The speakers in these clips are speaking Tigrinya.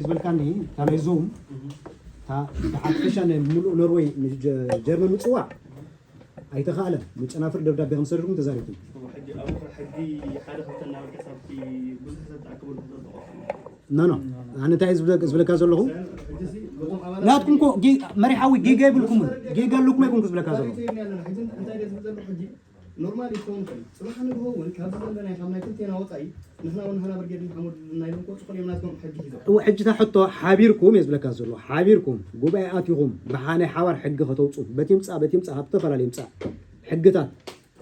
ዝበልካኒ እታ ናይ ዞም እታ ብሓፈሻ ናይ ምሉእ ኖርወይ ንጀርመን ምፅዋዕ ኣይተኻእለን። ንጨናፍር ደብዳቤ ከም ሰደድኩም ተዛሪብኩም። ሕጂ ኣብኡ ሕጂ ሓደ ክልተ እናበልካ ሳብቲ ብዙሕ ሰብ ተኣክበሉ ክትዘርግሖ ኖ ኖ ኣነ እንታይ ዝብለ- ዝብለካ ዘለኹ ናትኩም ኮ ጌ- መሪሓዊ ጌጋ የብልኩምን። ጌጋ ኣለኩም ኣይኮንኩ ዝብለካ ዘለኹ። እንታይ ደስ ዝብል ዘሎ ሕጂ ኖርማል ይኸውን ይኽእል እዩ። ፅባሕ ንግሆ እውን ካብዚ ዘለና ካብ ናይ ክልቴና ወፃኢ ንሕና እውን ንሕና ብርጌድ ንሓመዱ ናይ ኢሎም ክወፁ ክእል እዮም ናትኩም ሕጊ ሒዞም። እወ ሕጂ እታ ሕቶ ሓቢርኩም እየ ዝብለካ ዘሎ። ሓቢርኩም ጉባኤ ኣቲኹም ብሓ ናይ ሓባር ሕጊ ከተውፁ በቲ ይምፃእ በቲ ይምፃእ ካብ ዝተፈላለዩ ይምፃእ ሕግታት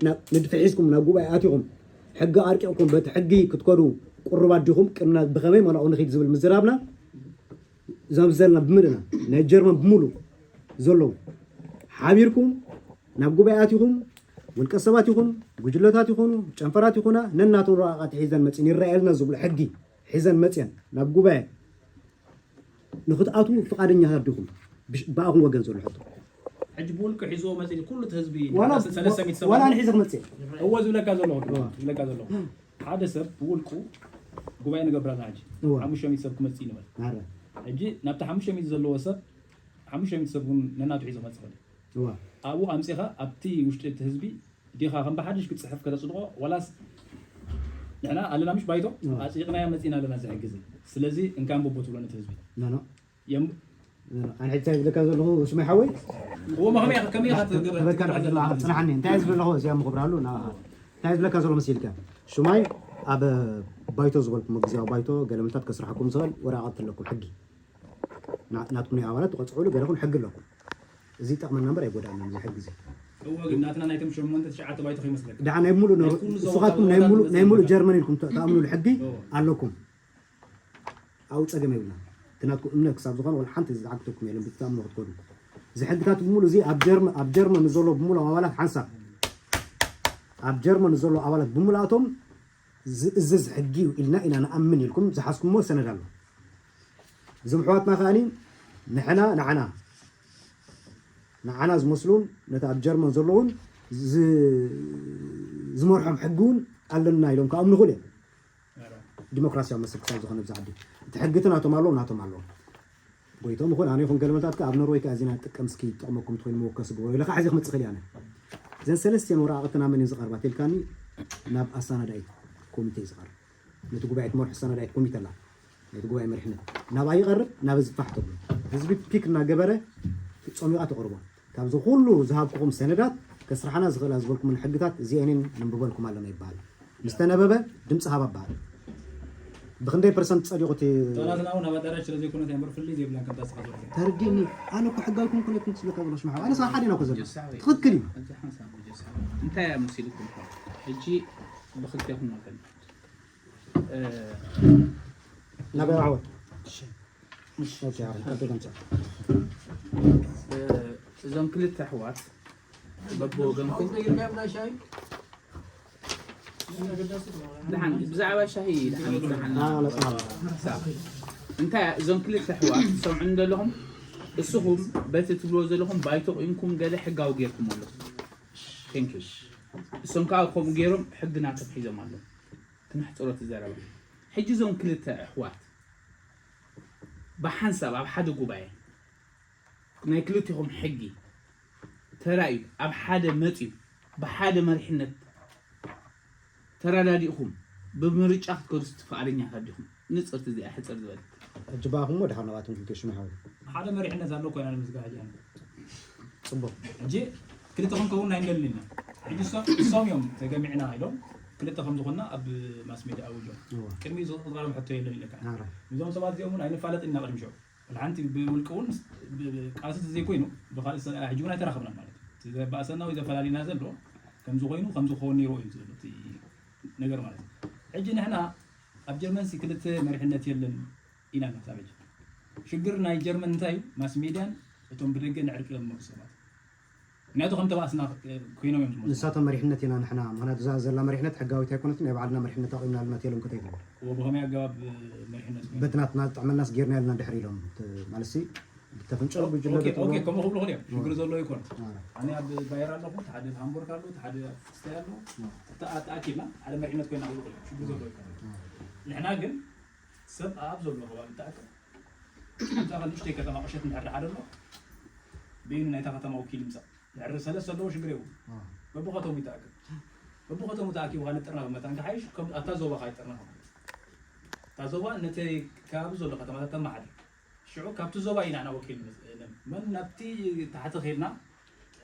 ናብ ንድፊ ሒዝኩም ናብ ጉባኤ ኣቲኹም ሕጊ ኣርቂቕኩም በቲ ሕጊ ክትከዱ ቅሩባት ዲኹም ቅድምና ብኸመይ መላኡ ንኺድ ዝብል ምዝራብና እዞም ዘለና ብምልእና ናይ ጀርመን ብምሉ ዘለዉ ሓቢርኩም ናብ ጉባኤ ኣቲኹም ውልቀ ሰባት ይኹኑ ጉጅለታት ይኹኑ ጨንፈራት ይኹና ነናቶም ረቃቃት ሒዘን መፅን ይረኣየልና ዝብሉ ሕጊ ሒዘን መፅን ናብ ጉባኤ ንክትኣትዉ ፍቃደኛታት ዲኹም? ብኣኹም ወገን ዘሎ ሕቶ። ሕጂ ብውልቂ ሒዝዎ መፂ ኩሉ እቲ ህዝቢ ዋላ ሰለስተ ሚእቲ ሰብ ዋላ ኣሎ። ኣነ ሒዘ ክመፅእ እዎ ዝብለካ ዘለኹ ዝብለካ ዘለኹ ሓደ ሰብ ብውልቁ ጉባኤ ንገብር ኣለና ሕጂ እዎ። ሓሙሽተ ሚእቲ ሰብ ክመፅእ እዩ ንበል ኣረ ሕጂ ናብቲ ሓሙሽተ ሚእቲ ዘለዎ ሰብ ሓሙሽተ ሚእቲ ሰብ እውን ነናቱ ሒዞ መፅእ ይኽእል እዩ እዋ ኣብኡ ኣምፂኻ ኣብቲ ውሽጢ እቲ ህዝቢ ዲኻ ከም ብሓድሽ ክትፅሕፍ ከተፅድቆ ዋላስ ንሕና ኣለና ምሽ ባይቶ እዋ። ኣፅዲቕናዮ መፂና ኣለና እዚ ሕጊ እዚ ስለዚ እንካ ንቦቦ ትብሎ ነቲ ህዝቢ ኖ ኖ የም- ኖ ኖ። ኣነ ሕጂ እንታይ ዝብለካ ዘለኹ ሽማይ ሓወይ እዎ መኸመይ ከመይ ኢኻ ትገብር ተበልካ ድሕር ዘለኻ ክፅናሓኒ እንታይ ዝብለኻ እዚ ኣብ ምኽብር ኣሉ እንታይ ዝብለካ ዘሎ መሲልካ ሽማይ ኣብ ባይቶ ዝበልኩም ግዜያዊ ባይቶ ገለመታት ከስርሓኩም ዝኽእል ወረቐት ኣለኩም ሕጊ ና- ናትኩም ናይ ኣባላት ትቐፅዕሉ ገለኹም ሕጊ ኣለኩም እዚ ይጠቕመና እምበር ኣይጎዳእና እዚ ሕጊ እዚ እዎ ግን ናትና ናይቶም ሸሞንተ ትሽዓተ ባይቶ ከይመስለካ ደሓ ናይ ሙሉእ ነሩ- ናይ ኩሉ ንስኻትኩም ናይ ሙሉእ ናይ ሙሉእ ጀርመን ኢልኩም ተ- ተኣምኑሉ ሕጊ ኣለኩም ኣብኡ ፀገም የብልና እቲ ናትኩም እምነት ክሳብ ዝኾነ ወላ ሓንቲ ዝዓግተኩም የለን ብትኣምኑ ክትከዱ እዚ ሕግታት ብሙሉእ እዚ ኣብ ጀርመ- ኣብ ጀርመን ንዘሎ ብሙሉእ ኣባላት ሓንሳብ ኣብ ጀርመን ንዘሎ ኣባላት ብሙሉኣቶም ዝእዝዝ ሕጊ እዩ ኢልና ኢና ንኣምን ኢልኩም ዝሓዝኩምዎ ሰነድ ኣሎ እዞም ኣሕዋትና ከኣኒ ንሕና ንዓና ንዓና ዝመስሉን ነቲ ኣብ ጀርመን ዘለውን ዝ- ዝመርሖም ሕጊ እውን ኣለና ኢሎም ክኣምኑ ይኽእሉ እዮም ዲሞክራሲያዊ መሰል ክሳብ ዝኾነ ብዛ ዓዲ እቲ ሕጊ እቲ ናቶም ኣለዎም ናቶም ኣለዎም ጎይቶም ይኹን ኣነ ይኹን ገለመታት ኣብ ኖርወይ ከኣ እዚና ጥቀም እስኪ ይጠቕመኩም ትኾይኑ መወከሲ ግበሩ ኢለ ከዓ ሕዚ ክመፅእ ክእል ኣነ እዘን ሰለስቲአን ወረቃቅቲ ናብ መን እየን ዝቐርባ ተልካኒ ናብ ኣሳናዳኢት ኮሚቴ እዩ ዝቐርብ ነቲ ጉባኤ ትመርሑ ኣሳናዳኢት ኮሚቴ ኣላ ነቲ ጉባኤ መሪሕነት ናብኣ ይቐርብ ናብ ህዝቢ ፋሕ ተብሎ ህዝቢ ፒክ እናገበረ ፆሚቓ ተቕርቦ ካብዚ ኩሉ ዝሃብኩኹም ሰነዳት ከስርሓና ዝኽእላ ዝበልኩምን ሕግታት እዚአንን ነንብበልኩም ኣለና ይበሃል ምስ ተነበበ ድምፂ ሃባ በሃል ብኽንደይ ፐርሰንት ፀዲቑ እቲ ጠላትና እውን ኣብ ኣዳራሽ ስለ ዘይኮነት እያ እምበር ፍልይ ዘይብላን ከምታ ስኻ ዝበልካ ተረዲእኒ ኣነ እኮ ሕጋዊ ኩንኩነት ምስ ዝለካ ብሎ ሽምሓ ኣነ ሰ ሓደ ነው ከዘሎ ትኽክል እዩ እንታይ እያ መሲልኩም ሕጂ ብክልቴኹም ወገን ናበይ ዓወት እዞም ክልተ ኣሕዋት በብወገንኩም ደሓን ብዛዕባ ሻሂ ደሓን እንታይ እዞም ክልተ ኣሕዋት ትሰምዑ ዘለኹም እስኹም በቲ ትብልዎ ዘለኹም ባይቶ ቂምኩም ገለ ሕጋዊ ጌርኩም ኣለኹም እሶም ከዓ ከምኡ ገይሮም ሕግና ተትሒዞም ኣለዉ ትንሕፅሮ ትዘረባ ሕጂ እዞም ክልተ ኣሕዋት ብሓንሳብ ኣብ ሓደ ጉባኤ ናይ ክልቲኹም ሕጊ ተራእዩ ኣብ ሓደ መፅዩ ብሓደ መሪሕነት ተረዳዲእኹም ብምርጫ ክትከዱ ፍቃደኛታት ዲኹም? ንፅርቲ እዚኣ ሕፅር ዝበለት ሕጂ ብኣኹም ድሓር ናባትኩም ክልተ ሽሙ ሓው ሓደ መሪሕነት ኣሎ ኮይና ንምዝጋ ሕጂ ኣነ ፅቡቅ ሕጂ ክልተ ክንከውን ናይ ንደሊ ኢና ሕጂ እሶም እዮም ተገሚዕና ኢሎም ክልተ ከም ዝኾንና ኣብ ማስ ሜድያ ኣውጆም ቅድሚ ዝቕረብ ሕቶ የለን ኢለካ እዞም ሰባት እዚኦም እውን ኣይንፋለጥ ኢና ቅድሚ ሽዑ ሓንቲ ብውልቂ እውን ቃልሲ ዘይኮይኑ ብካልእ ሰብኣይ ሕጂ እውን ኣይተራኸብናን ማለት እዩ። እቲ ዘባእሰና ወይ ዘፈላሊና ዘሎ ከምዚ ኮይኑ ከምዚ ክኸውን ነይርዎ እዩ ዘሎ እቲ ነገር ማለት እዩ። ሕጂ ንሕና ኣብ ጀርመንሲ ክልተ መሪሕነት የለን ኢና ንሕሳብ ሕጂ። ሽግር ናይ ጀርመን እንታይ እዩ? ማስ ሜድያን እቶም ብደገ ንዕርቂ ለመዱ ሰባት ምክንያቱ ከም ተባእስና ኮይኖም እዮም ዝመፁ። ንሳቶም መሪሕነት ኢና ንሕና ምክንያቱ እዛ ዘላ መሪሕነት ሕጋዊት ኣይኮነትን ናይ ባዕልና መሪሕነት ኣቑምና ኣለና ተሎም ከተይትብል እዎ ብኸመይ ኣገባብ መሪሕነት ኮይኑ? በቲ ናትና ዝጥዕመናስ ጌርና ኣለና ድሕሪ ኢሎም ማለትሲ ብተፍንጨው ብጅለ ኦኬ ኦኬ ከምኡ ክብሉ ይኽእሉ እዮም ሽግር ዘሎ ይኮን ኣነ ኣብ ባየር ኣለኹ ሓደ ኣብ ሃምቡርግ ኣሎ ሓደ ኣብ ፍስታይ ኣሎ ተኣኪብና ሓደ መሪሕነት ኮይና ክብሉ ይኽእሉ እዮም ሽግር ዘሎ ይኮን ንሕና ግን ሰብ ኣብ ዘሎ ከባቢ ተኣከብ ከምዚ ኣኸል ንእሽተይ ከተማ ቁሸት እንድሕር ደሓ ደሎ ብይኑ ናይታ ከተማ ወኪል ይምጻእ። ድሕሪ ሰለስተ ኣለዎ ሽግር የብሉ። በብኸተሙ ይተኣክብ። በብኸተሙ ተኣኪቡ ካልእ ጥርናፍ መታን ክሓይሽ ከም ኣታ ዞባ ካይ ጥርናፍ ማለት እዩ። እታ ዞባ ነቲ ከባቢ ዘሎ ከተማታት ተመሓድር። ሽዑ ካብቲ ዞባ ኢና ንወኪል መን ናብቲ ታሕቲ ኸድና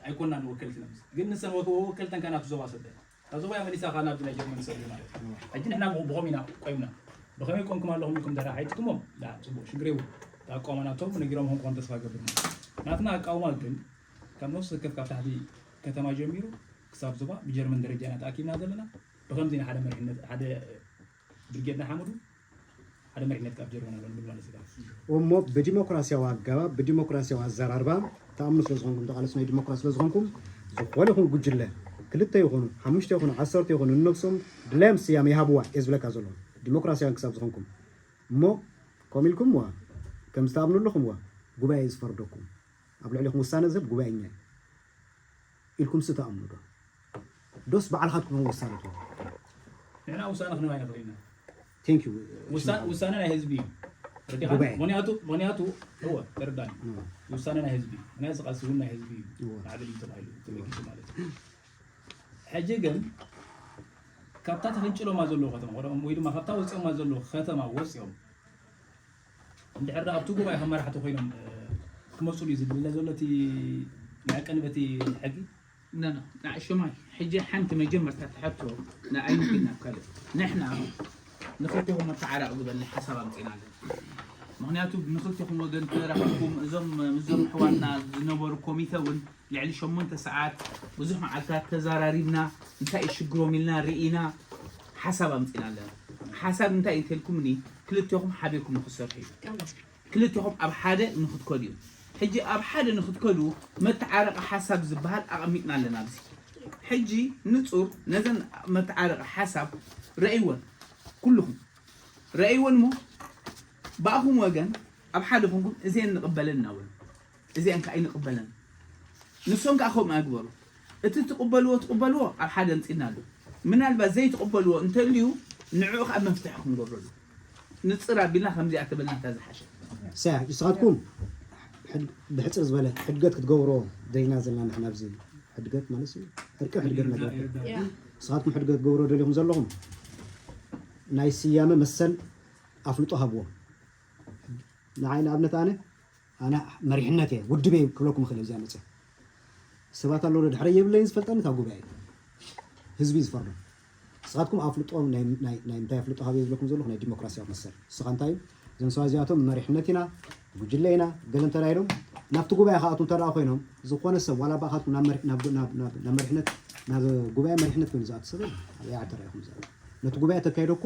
ኣይኮና ንወከልቲ ነምስ ግን ንሰን ወከልተን ከ ናብቲ ዞባ ሰደ እታ ዞባ እያ መሊሳ ከ ናብቲ ናይ ጀርመን ሰደ ማለት እዩ። ሕጂ ንሕና ብኸም ኢና ቆይምና ብኸመይ ቆምኩም ኣለኹም ኢልኩም ተራ ሓይትኩሞ ጽቡቅ ሽግር የብሉ። ተቃውሞ ናቶም ነጊሮም ኹም ተስፋ ገብር ናትና ኣቃውማ ግን ካብ ነፍሲ ወከፍ ካብ ታሕቲ ከተማ ጀሚሩ ክሳብ ዞባ ብጀርመን ደረጃ ኢና ተኣኪብና ዘለና። ብኸምዚ ኢና ሓደ መሪሕነት ሓደ ብርጌድ ናይ ሓመዱ ሓደ መሪሕነት ካብ ጀርመን ኣሎ ንብል ማለት እዩ። እሞ ብዲሞክራሲያዊ ኣገባብ ብዲሞክራሲያዊ ኣዘራርባ ተኣምኑ ስለ ዝኾንኩም ተቓለሱ ናይ ዲሞክራሲ ስለ ዝኾንኩም ዝኾነ ይኹን ጉጅለ ክልተ ይኹኑ ሓሙሽተ ይኹኑ ዓሰርተ ይኹኑ ንነብሶም ድላዮም ስያመ ይሃብዋ እየ ዝብለካ ዘሎ። ዲሞክራሲያን ክሳብ ዝኾንኩም እሞ ከምኡ ኢልኩምዋ ከም ዝተኣምኑ ኣለኹምዋ ጉባኤ እዩ ዝፈርደኩም። ኣብ ልዕሊኹም ውሳነ ዝህብ ጉባኤኛ እዩ ኢልኩም ስ ተኣምኑ ዶ? ዶስ ባዕልኻትኩም ውሳነ ትህቡ? ንሕና ውሳነ ክንህብ ኣይንኽእል ኢና። Thank you። ውሳ- ውሳነ ናይ ህዝቢ እዩ። ተረዲኻ? ጉባኤ። ምኽንያቱ ምኽንያቱ እወ ተረዳኒ። እወ። ውሳነ ናይ ህዝቢ እዩ። ምኽንያቱ ዝቃልሲ እውን ናይ ህዝቢ እዩ። እወ። ማዕበል እዩ ተባሂሉ ተበጊሱ ማለት እዩ። ሕጂ ግን ካብታ ተፈንጭሎማ ዘለዉ ከተማ ወይ ድማ- ወይ ድማ ካብታ ወፂኦማ ዘለዉ ከተማ ወፂኦም እንድሕር ደኣ ኣብቲ ጉባኤ ከም መራሕቲ ኮይኖም እ፣ ክመፁሉ እዩ ዝድለ ዘሎ እቲ ናይ ቀንበቲ ሕጊ። ኖ ኖ ንኣሽማይ ሕጂ ሓንቲ መጀመርታ ትሓቶ ንኣይንግና ካልእ ንሕና ንክልቴኹም መተዓራቂ ዝበለ ሓሳብ ኣምፂና ኣለና። ምክንያቱ ንክልቴኹም ወገን ተራኺብኩም እዞም ምስዞም ኣሕዋትና ዝነበሩ ኮሚተ እውን ልዕሊ ሸሞንተ ሰዓት ብዙሕ መዓልታት ተዘራሪብና እንታይ እዩ ሽግሮም ኢልና ርኢና ሓሳብ ኣምፂና ኣለና። ሓሳብ እንታይ እዩ እንተልኩምኒ ክልቴኹም ሓቢርኩም ንክሰርሑ እዩ። ክልቴኹም ኣብ ሓደ ንክትከዱ እዩ። ሕጂ ኣብ ሓደ ንክትከዱ መተዓረቂ ሓሳብ ዝበሃል ኣቐሚጥና ኣለና ኣብዚ። ሕጂ ንፁር ነዘን መተዓረቂ ሓሳብ ረእይወን ኩልኹም ረእይወን እሞ ብኣኹም ወገን ኣብ ሓደ ኮንኩም እዚአን ንቕበለን እናበሉ እዚአን ከዓ ኣይንቕበለን። ንሶም ከዓ ከምኡ ኣይግበሩ። እቲ ትቕበልዎ ትቕበልዎ ኣብ ሓደ ኣምፂና ኣሎ። ምናልባት ዘይትቕበልዎ እንተልዩ ንዕኡ ከዓ መፍትሒ ክንገብረሉ ንፅር ኣቢልና ከምዚኣ ተበልና እታ ዝሓሸ። ሰ ንስኻትኩም ሕድ- ብሕፅር ዝበለ ሕድገት ክትገብሮ ደሊና ዘለና ንሕና ኣብዚ ሕድገት ማለት እዩ ዕርቂ ሕድገት ነገር ንስኻትኩም ሕድገት ክትገብሮ ደሊኹም ዘለኹም ናይ ስያመ መሰል ኣፍልጦ ሃብዎም። ንዓይ ንኣብነት ኣነ ኣነ መሪሕነት እየ ውድብ እየ ክብለኩም ይኽእል እዚኣ መፅእ ሰባት ኣለዉ ድሕረ የብለይን ዝፈልጠኒ እታ ጉባኤ ህዝቢ ዝፈርዶ ንስኻትኩም ኣፍልጦ ናይ ምንታይ ኣፍልጦ ሃበ ዝብለኩም ዘለኹ ናይ ዲሞክራሲያዊ መሰል ንስኻ እንታይ እዩ እዞም ሰባት እዚኣቶም መሪሕነት ኢና ጉጅለ ኢና ገለ እንተ ኢሎም ናብቲ ጉባኤ ከኣቱ እንተ ኮይኖም ዝኾነ ሰብ ዋላ ባኻትኩም ናብ መሪሕነት ናብ ጉባኤ መሪሕነት ኮይኑ ዝኣቱ ሰብ የለ ኣብ ዓዲ ተራኢኹም ዘ ነቲ ጉባኤ ተካይዶ እኮ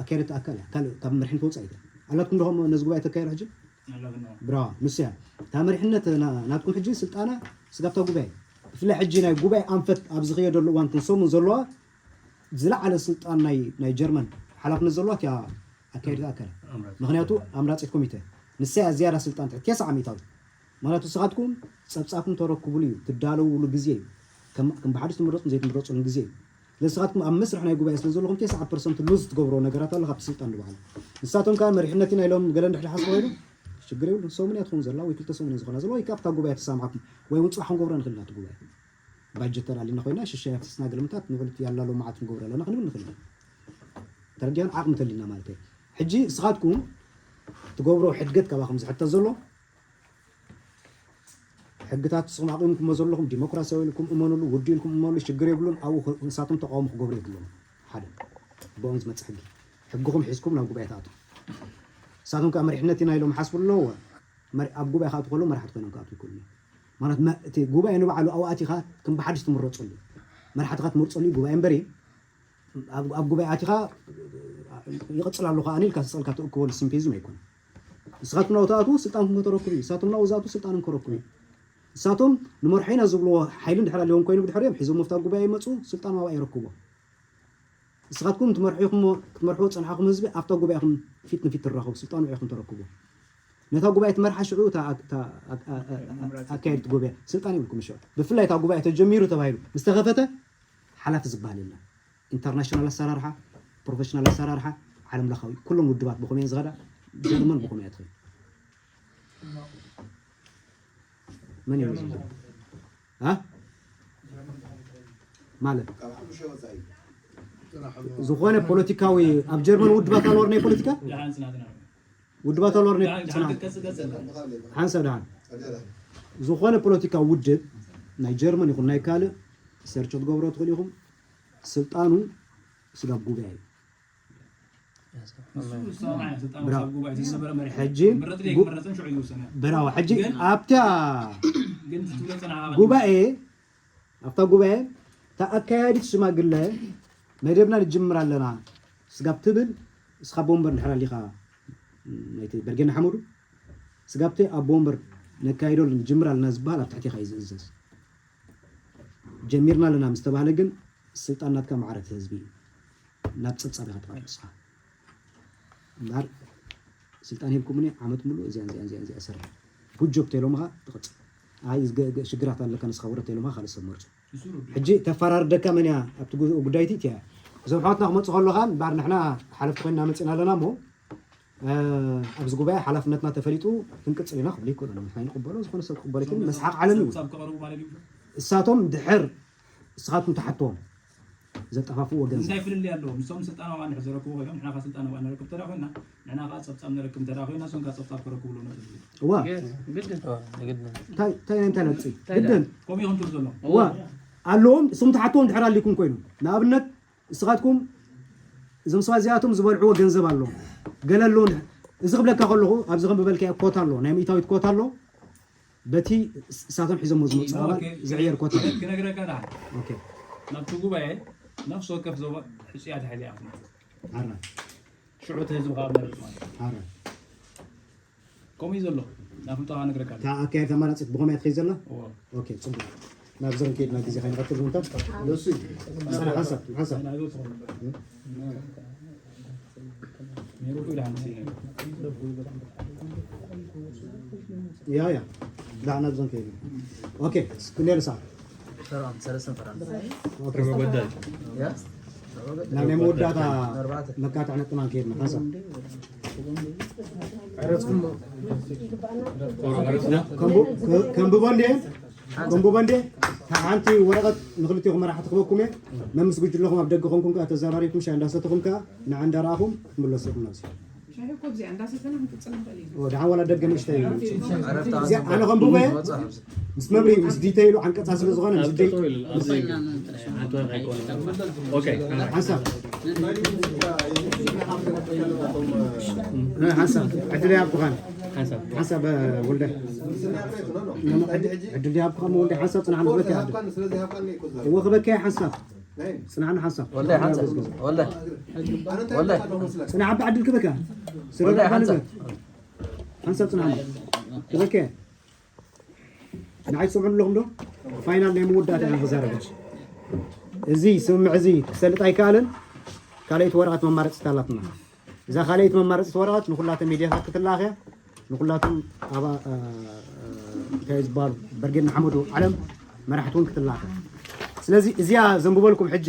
ኣካይደት ኣካል እያ ካልእ ካብ መሪሕነት ወፃኢ እያ ኣላትኩም ዶ ነዚ ጉባኤ ተካይዶ ሕጂ ብራዋ ንሱ እያ እታ መሪሕነት ናትኩም ሕጂ ስልጣና ስጋብታ ጉባኤ ብፍላይ ሕጂ ናይ ጉባኤ ኣንፈት ኣብ ዝኸየደሉ እዋን ክንሰሙን ዘለዋ ዝለዓለ ስልጣን ናይ ጀርመን ሓላፍነት ዘለዋ እያ ኣካይደት ኣካል ምክንያቱ ኣምራፂት ኮሚተ ንሳ እያ ዝያዳ ስልጣን ትሕት ተስዓ ሚእታዊ ማለት ንስኻትኩም ፀብፃብኩም ተረክቡሉ እዩ ትዳለውሉ ግዜ እዩ ከም ብሓድሽ ትምረፁን ዘይትምረፁን ግዜ እዩ ንስኻትኩም ኣብ መስርሕ ናይ ጉባኤ ስለ ዘለኹም ተስዓ ፐርሰንት ሉዝ ትገብሮ ነገራት ኣሎ ካብቲ ስልጣን ንባዕሉ ንሳቶም ከዓ መሪሕነት ኢና ኢሎም ገለ እንድሕር ሓስቦ ኢሉ ሽግር የብሉ ሰሙን እያ ትኸውን ዘላ ወይ ክልተ ሰሙን እያ ዝኾና ዘለዋ ወይ ካብታ ጉባኤ ተሳምዓኩም ወይ እውን ፅባሕ ክንገብራ ንኽእል ኢና እቲ ጉባኤ ባጀት ተላሊና ኮይና ሽሻይ ኣፍሲስና ገለ ምታት ንዕልቲ ያላሎ መዓት ንገብሮ ኣለና ክንብል ንኽእል ኢና ተረዲኣን ዓቕሚ ተሊና ማለት እዩ ሕጂ ንስኻትኩም ትገብሮ ሕድገት ካባኹም ዝሕተት ዘሎ ሕግታት ንስኹም ኣቕሚጥኩሞ ዘለኹም ዲሞክራሲያዊ ኢልኩም እመኑሉ ውዱ ኢልኩም እመኑሉ ሽግር የብሉን ኣብኡ ንሳቶም ተቃውሞ ክገብሩ የብሎም ሓደ ብኦም ዝመፅእ ሕጊ ሕግኹም ሒዝኩም ናብ ጉባኤ ትኣቱ ንሳቶም ከዓ መሪሕነት ኢና ኢሎም ሓስቡ ኣለዎ ኣብ ጉባኤ ክኣቱ ከሎ መራሕቲ ኮይኖም ክኣቱ ይክእሉ ማለት እቲ ጉባኤ ንባዕሉ ኣብኡ ኣቲኻ ከም ብሓድሽ ትምረፀሉ መራሕትኻ ትመርፀሉ ጉባኤ እምበሪ ኣብ ጉባኤ ኣቲኻ ይቕፅል ኣሎ ከዓ ኢልካ ዝፀልካ ተእክበሉ ሲምፔዝም ኣይኮነ ንስኻትኩም ናብኡ ትኣትዉ ስልጣንኩም ከተረክቡ እዩ ንሳቶም ናብኡ ዝኣትዉ ስልጣኖም ከረክቡ እዩ ንሳቶም ንመርሖ ኢና ዝብልዎ ሓይሊ እንድሕር ኣለዎም ኮይኑ ብድሕሪኦም ሒዞም መፍታ ጉባኤ ይመፁ ስልጣን ኣብኣ ይረክቦ ንስኻትኩም ትመርሕኹሞ ክትመርሕዎ ዝፀንሓኹም ህዝቢ ኣብታ ጉባኤኹም ፊት ንፊት ትራኸቡ ስልጣኑ ኢኹም ተረክቡ ነታ ጉባኤ ትመርሓ ሽዑ ኣካየድቲ ጉባኤ ስልጣን ይብልኩም ሽዑ ብፍላይ እታ ጉባኤ ተጀሚሩ ተባሂሉ ምስ ተኸፈተ ሓላፊ ዝበሃል የለን ኢንተርናሽናል ኣሰራርሓ ፕሮፌሽናል ኣሰራርሓ ዓለም ለኻዊ ኩሎም ውድባት ብኸመይ ዝኸዳ ጀርመን ብኸመይ ትኸድ መን እዩ ዝብል? አ? ማለት ዝኾነ ፖለቲካዊ ኣብ ጀርመን ውድባት ኣለወር ናይ ፖለቲካ ውድባት ኣለወር ናይ ጽና ሓንሳብ ደሓን ዝኾነ ፖለቲካዊ ውድብ ናይ ጀርመን ይኹን ናይ ካልእ ሰርች ክትገብሮ ትኽእሉ ኢኹም። ስልጣኑ ስጋብ ጉባኤ እዩ። ሕጂ ብራዋ ሕጂ ኣብታ ጉባኤ ኣብታ ጉባኤ እታ ኣካያዲት ሽማግለ መደብና ንጅምር ኣለና ስጋብ ትብል እስኻ ቦምበር እንድሕር ኣሊኻ ናይቲ በርጌና ሓመዱ ስጋብቲ ኣብ ቦምበር ነካይዶ ንጅምር ኣለና ዝበሃል ኣብ ትሕቲኻ እዩ ዝእዘዝ። ጀሚርና ኣለና ምስ ተባህለ ግን ስልጣን ናትካ ማዕረ እቲ ህዝቢ እዩ። ናብ ጸብጻብ ኢኻ ትቐርብ ንስኻ። እምበኣር ስልጣን ሂብኩምኒ ዓመት ሙሉእ እዚኣ እዚኣ እዚኣ እዚኣ እሰርሕ። ጉድ ጆብ ተይሎምኻ ትቕጽል። ኣይ ሽግራት ኣለካ ንስኻ ውረድ ተይሎምኻ ካልእ ሰብ መርጹ። ሕጂ ተፈራርደካ መን እያ ኣብቲ ጉዳይቲ እቲያ እዞም ኣሕዋትና ክመፁ ከለኻ እምበኣር ንሕና ሓለፍቲ ኮይንና መፂና ኣለና እሞ ኣብዚ ጉባኤ ሓላፍነትና ተፈሊጡ ክንቅፅል ኢና ክብሉ ይክእሉ እዮም። ንሕና ይንቅበሎ ዝኾነ ሰብ ክቅበሎ ይክእል መስሓቅ ዓለም እዩ። እሳቶም ድሕር እስኻትኩም ትሓትዎም ዘጠፋፍዎ ገንዘብ እንታይ ፍልልይ ኣለዎ? ንሶም ስልጣን ኣብኣ እንድሕር ዘረክቡ ኮይኖም ንሕና ከ ስልጣን ኣብኣ ነረክብ ተዳ ኮይና ንሕና ከ ፀብፃብ ነረክብ ተዳ ኮይና እሶም ከ ፀብፃብ ክረክቡ ኣለዎም ነጥብ እዋ ግድን እንታይ እንታይ ነጥፂ ግድን ከምኡ ይኹን ትብል ዘሎ እዋ ኣለዎም። እሶም ትሓትዎም ድሕር ኣሊኩም ኮይኑ ንኣብነት እስኻትኩም እዞም ሰባት እዚኣቶም ዝበልዕዎ ገንዘብ ኣሎ ገለ ኣለዎ። እዚ ክብለካ ከለኹ ኣብዚ ከም ብበልካ ኮት ኣሎ ናይ ሚእታዊት ኮት ኣሎ በቲ እሳቶም ሒዞሞ ዝመፁ ኣባል ዝዕየር ኮታ ክነግረካ ደኣ ናብቲ ጉባኤ ነፍሲ ወከፍ ዞባ ሕፅያት ሓይሊ እያ ክትመፅእ ኣራ ሽዑ እቲ ህዝቢ ከዓ መረፅ ማለት እዩ ኣራ ከምኡ እዩ ዘሎ ናፍልጦ ከዓ ነግረካ እታ ኣካየድ ተማራፂት ብኸመይ ትኸይ ዘላ እዎ ኦኬ ፅቡቅ ናብዞም ከይድና ግዜ ከይንቐትል ምንታት ንሱ እዩ ሓንሳብ ሓንሳብ ያ ያ ዳዕና ብዘን ከይዱ ኦኬ ክንደይ ሰዓት ናብ ናይ መወዳእታ መካትዕ ነጥና ከይድና ሓንሳብ ከንብቦ እንዴ ከንብቦ እንዴ ሓንቲ ወረቐት ንክልቲኹም መራሕቲ ክበኩም እየ መምስ ጉጅለኹም ኣብ ደገ ኮንኩም ከዓ ተዘራሪብኩም ሻ እንዳሰተኹም ከዓ ንዓ እንዳረኣኹም ክትምለሱ ኢኹም ናብዚ ሻሂ እኮ ኣብዚኣ እንዳሰተና ክንቅፅል ንኽእል ኢና። ደሓን ዋላ ደገ ንእሽተይ እዩ። ኣነ ከም ብቦየ ምስ መብርሂ ምስ ዲተይሉ ዓንቀፃ ስለ ዝኾነ ምስ ደይ ሓንሳብ ሓንሳብ ዕድል ይሃብኩኻን ሓንሳብ ወልደ ዕድል ይሃብኩኻን ወልደ ሓንሳብ ፅናሕ ንብለካ እዎ ክበካ ሓንሳብ ፅናዕና ሓንሳብ ወልዳይ ሓንሳብ ወልዳይ ወልዳይ ፅናዕ ዓቢ ዓድል ክበካ ወልዳይ ሓንሳብ ሓንሳብ ፅናዕና ክበካ ንዓይ ትሰምዑ ኣለኹም ዶ ፋይናል ናይ መወዳእታ ኢና ክዛረብ እዚ ስምምዕ እዚ ክሰልጥ ኣይከኣልን ካልኣይቲ ወረቐት መማረፂት ኣላትና እዛ ካልኣይቲ መማረፂት ወረቐት ንኩላተ ሚድያታት ክትላኸ ንኩላቶም ኣብ እንታይ ዝበሃሉ በርጌድ ንሓመዱ ዓለም መራሕቲ እውን ክትላኸ ስለዚ እዚኣ ዘንብበልኩም ሕጂ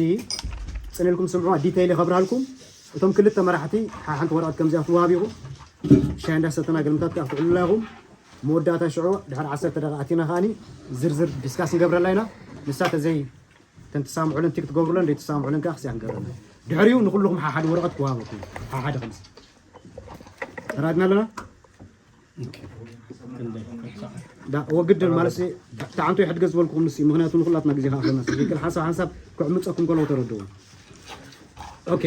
ፅንልኩም ስምዑ ዲተይል የኸብርሃልኩም እቶም ክልተ መራሕቲ ሓንቲ ወረቐት ከምዚኣ ክትወሃብ ኢኹም ሻይ እንዳሰተና ገልምታት ከዓ ክትዕልላ ኢኹም መወዳእታ ሽዑ ድሕሪ ዓሰርተ ደቂቃ ኣቲና ከዓኒ ዝርዝር ዲስካስ ንገብረላ ኢና ንሳ ተዘይ እተን ትሳምዑለን ቲክ ትገብሩለን ደይ ትሳምዑለን ከዓ ክስያ ክንገብረለን ድሕሪኡ ንኩልኩም ሓሓደ ወረቐት ክወሃበኩም ሓሓደ ከምዚ ተራድና ኣለና ወግድን ማለት ተዓንቶ ይሕድገ ዝበልኩኹም ንስ ምክንያቱ ንኩላትና ግዜ ከኣለና ትክክል ሓንሳብ ሓንሳብ ክዕምፀኩም ከለዉ ተረድዎ ኦኬ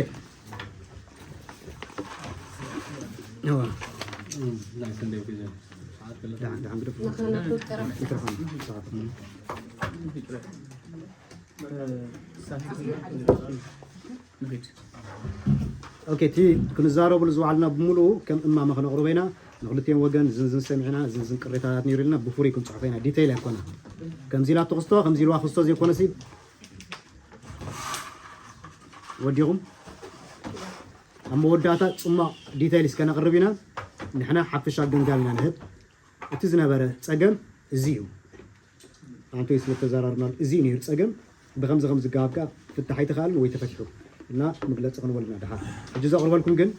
ኦኬ እቲ ክንዛረብሉ ዝወዓልና ብምሉኡ ከም እማመ ክነቕርቦ ኢና ንክልቲኦም ወገን ዝንዝን ሰሚዕና ዝንዝን ቅሬታታት ነይሩ ኢልና ብፍሩይ ክንፅሕፎ ኢና ዲተይል ኣይኮነ ከምዚ ኢላቶ ክስቶ ከምዚ ኢልዋ ክስቶ ዘይኮነ ሲ ወዲኹም ኣብ መወዳእታ ፅማቕ ዲተይል እስከ ነቕርብ ኢና ንሕና ሓፈሻ ግንጋል ኢና ንህብ እቲ ዝነበረ ፀገም እዚ እዩ ኣንቶይ ስለ ተዘራርብናሉ እዚ እዩ ነይሩ ፀገም ብከምዚ ከም ዝገባብ ከዓ ፍታሕ ኣይተኻልን ወይ ተፈትሑ እና መግለፂ ክንወልና ድሓር ሕጂ ዘቕርበልኩም ግን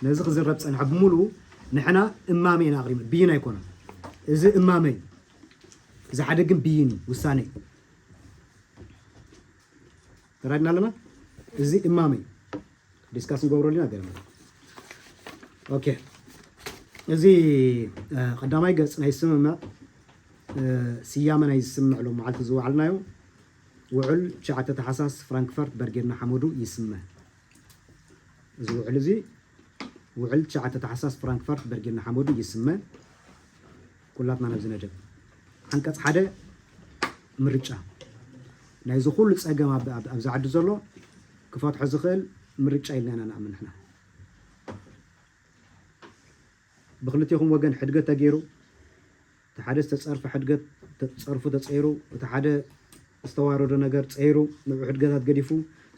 ነዚ ክዝረብ ፀንሐ ብምሉኡ ንሕና እማመ ኢና ኣቕሪብና ብይን ኣይኮነን እዚ እማመይ፣ እዚ ሓደ ግን ብይን እዩ፣ ውሳነ እዩ። ተራድና ኣለና። እዚ እማመይ ዲስካስ ንገብረሉ ኢና ገለ። ኦኬ፣ እዚ ቀዳማይ ገጽ ናይ ስምምዕ፣ ስያመ ናይ ስምምዕ ሎም መዓልቲ ዝወዓልናዮ ውዕል ትሽዓተ ታሕሳስ ፍራንክፈርት በርጌድ ንሓመዱ ይስመ። እዚ ውዕል እዚ ውዕል ትሽዓተ ታሕሳስ ፍራንክፈርት በርጌድ ንሓመዱ ይስመ። ኩላትና ነብዚ ነደብ። ዓንቀጽ ሓደ፣ ምርጫ። ናይዚ ኩሉ ጸገም ኣብ- ኣብ- ኣብዚ ዓዲ ዘሎ ክፈትሖ ዝኽእል ምርጫ ኢልና ኢና ንኣምን ንሕና። ብክልቴኹም ወገን ሕድገት ተገይሩ፣ እቲ ሓደ ዝተጸርፈ ሕድገት፣ ተ- ጸርፉ ተጸይሩ፣ እቲ ሓደ ዝተዋረዶ ነገር ጸይሩ፣ ንዑ ሕድገታት ገዲፉ፣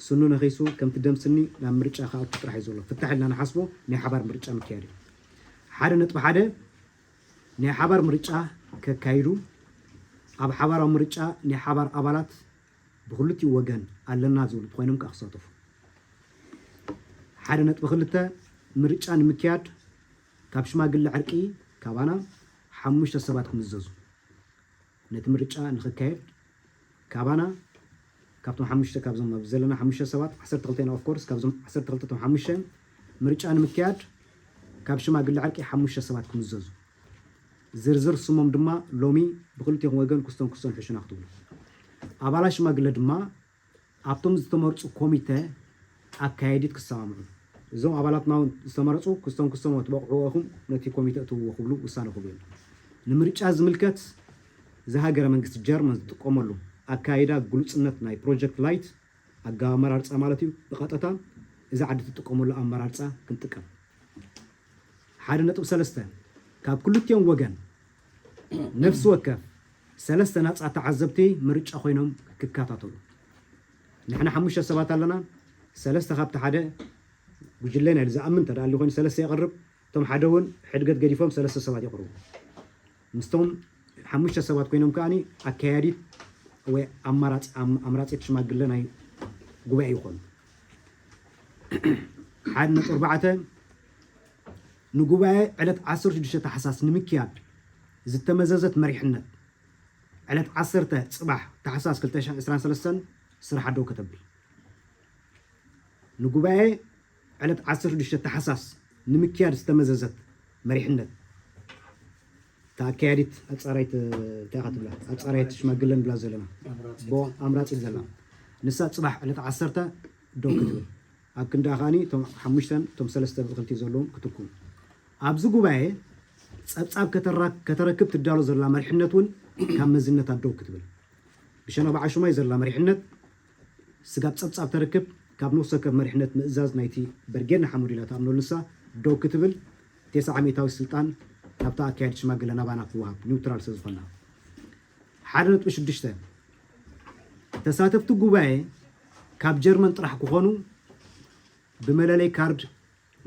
ስኑ ነኺሱ፣ ከምቲ ደም ስኒ ናብ ምርጫ ክኣቱ ጥራሕ እዩ ዘሎ። ፍታሕ ኢልና ንሓስቦ ናይ ሓባር ምርጫ ምክያድ እዩ። ሓደ ነጥቢ ሓደ፣ ናይ ሓባር ምርጫ ከካይዱ፣ ኣብ ሓባራዊ ምርጫ ናይ ሓባር ኣባላት ብክልቲኡ ወገን ኣለና ዝብሉ እንተኾይኖም ከዓ ክሳተፉ። ሓደ ነጥቢ ክልተ፣ ምርጫ ንምክያድ ካብ ሽማግለ ዕርቂ ካባና ሓሙሽተ ሰባት ክምዘዙ። ነቲ ምርጫ ንኽካየድ ካባና፣ ካብቶም ሓሙሽተ፣ ካብዞም ኣብዚ ዘለና ሓሙሽተ ሰባት፣ ዓሰርተ ክልተ ኢና፣ ኦፍ ኮርስ፣ ካብዞም ዓሰርተ ክልተ እቶም ሓሙሽተ፣ ምርጫ ንምክያድ ካብ ሽማግለ ዕርቂ ሓሙሽተ ሰባት ክምዘዙ። ዝርዝር ስሞም ድማ ሎሚ ብክልቲኦም ወገን ክስቶም ክስቶም ሕሹና ክትብሉ። ኣባላት ሽማግለ ድማ ኣብቶም ዝተመርጹ ኮሚተ ኣካየዲት ክሰማምዑ። እዞም ኣባላትና እውን ዝተመረጹ ክስቶም ክስቶም ትበቕዕዎ ኢኹም ነቲ ኮሚተ እትውዎ ክብሉ ውሳነ ክህቡ እዮም። ንምርጫ ዝምልከት፣ እዚ ሃገረ መንግስቲ ጀርመን ዝጥቀመሉ ኣካይዳ ግሉጽነት ናይ ፕሮጀክት ላይት ኣገባብ ኣመራርጻ ማለት እዩ። ብቐጥታ እዚ ዓዲ ትጥቀመሉ ኣመራርጻ ክንጥቀም። ሓደ ነጥቢ ሰለስተ፣ ካብ ክልቲኦም ወገን ነፍሲ ወከፍ ሰለስተ ናጻ ተዓዘብቲ ምርጫ ኮይኖም ክከታተሉ። ንሕና ሓሙሽተ ሰባት ኣለና። ሰለስተ ካብቲ ሓደ ጉጅለ ናይ ዝኣምን ተደኣሊ ኮይኑ ሰለስተ የቕርብ። እቶም ሓደ እውን ሕድገት ገዲፎም ሰለስተ ሰባት የቕርቡ። ምስቶም ሓሙሽተ ሰባት ኮይኖም ከኣኒ ኣካያዲት ወይ ኣማራጺ- ኣም- ኣምራጺት ሽማግለ ናይ ጉባኤ ይኾኑ። ሓደ ነጥቢ ኣርባዕተ፣ ንጉባኤ ዕለት ዓሰርተ ሽዱሽተ ታሕሳስ ንምክያድ ዝተመዘዘት መሪሕነት ዕለት ዓሰርተ ጽባሕ ታሕሳስ ክልተ ሽሕን ዕስራን ሰለስተን ስራሕ ደው ከተብል። ንጉባኤ ዕለት ዓሰርተ ሽዱሽተ ታሕሳስ ንምክያድ ዝተመዘዘት መሪሕነት፣ እታ ኣካያዲት ኣጻራይት፣ እንታይ ኢኻ ትብላ? ኣጻራይት ሽማግለ ንብላ ዘለና። ኣምራጺት። ቦ-፣ ኣምራጺት ዘላ። ንሳ ጽባሕ ዕለት ዓሰርተ ደው ክትብል። ኣብ ክንዳ ከኣኒ እቶም ሓሙሽተን እቶም ሰለስተ ብእኽልቲ ዘለዎም ክትኩ። ኣብዚ ጉባኤ ጸብጻብ ከተራ- ከተረክብ ትዳሎ ዘላ መሪሕነት እውን ካብ መዝነታ ደው ክትብል። ብሸነኽ በዓል ሹማይ ዘላ መሪሕነት ስጋብ ጸብጻብ ተርክብ ካብ ነፍሲ ወከፍ መሪሕነት ምእዛዝ ናይቲ በርጌድ ንሓመዱ ኢላ ትኣምነሉ ንሳ ደው ክትብል፣ ተስዓ ሚእታዊ ስልጣን ናብታ ኣካያዲት ሽማግለ ናባና ክወሃብ፣ ኒውትራል ስለ ዝኾና። ሓደ ነጥቢ ሽዱሽተ፣ ተሳተፍቲ ጉባኤ ካብ ጀርመን ጥራሕ ክኾኑ ብመለለይ ካርድ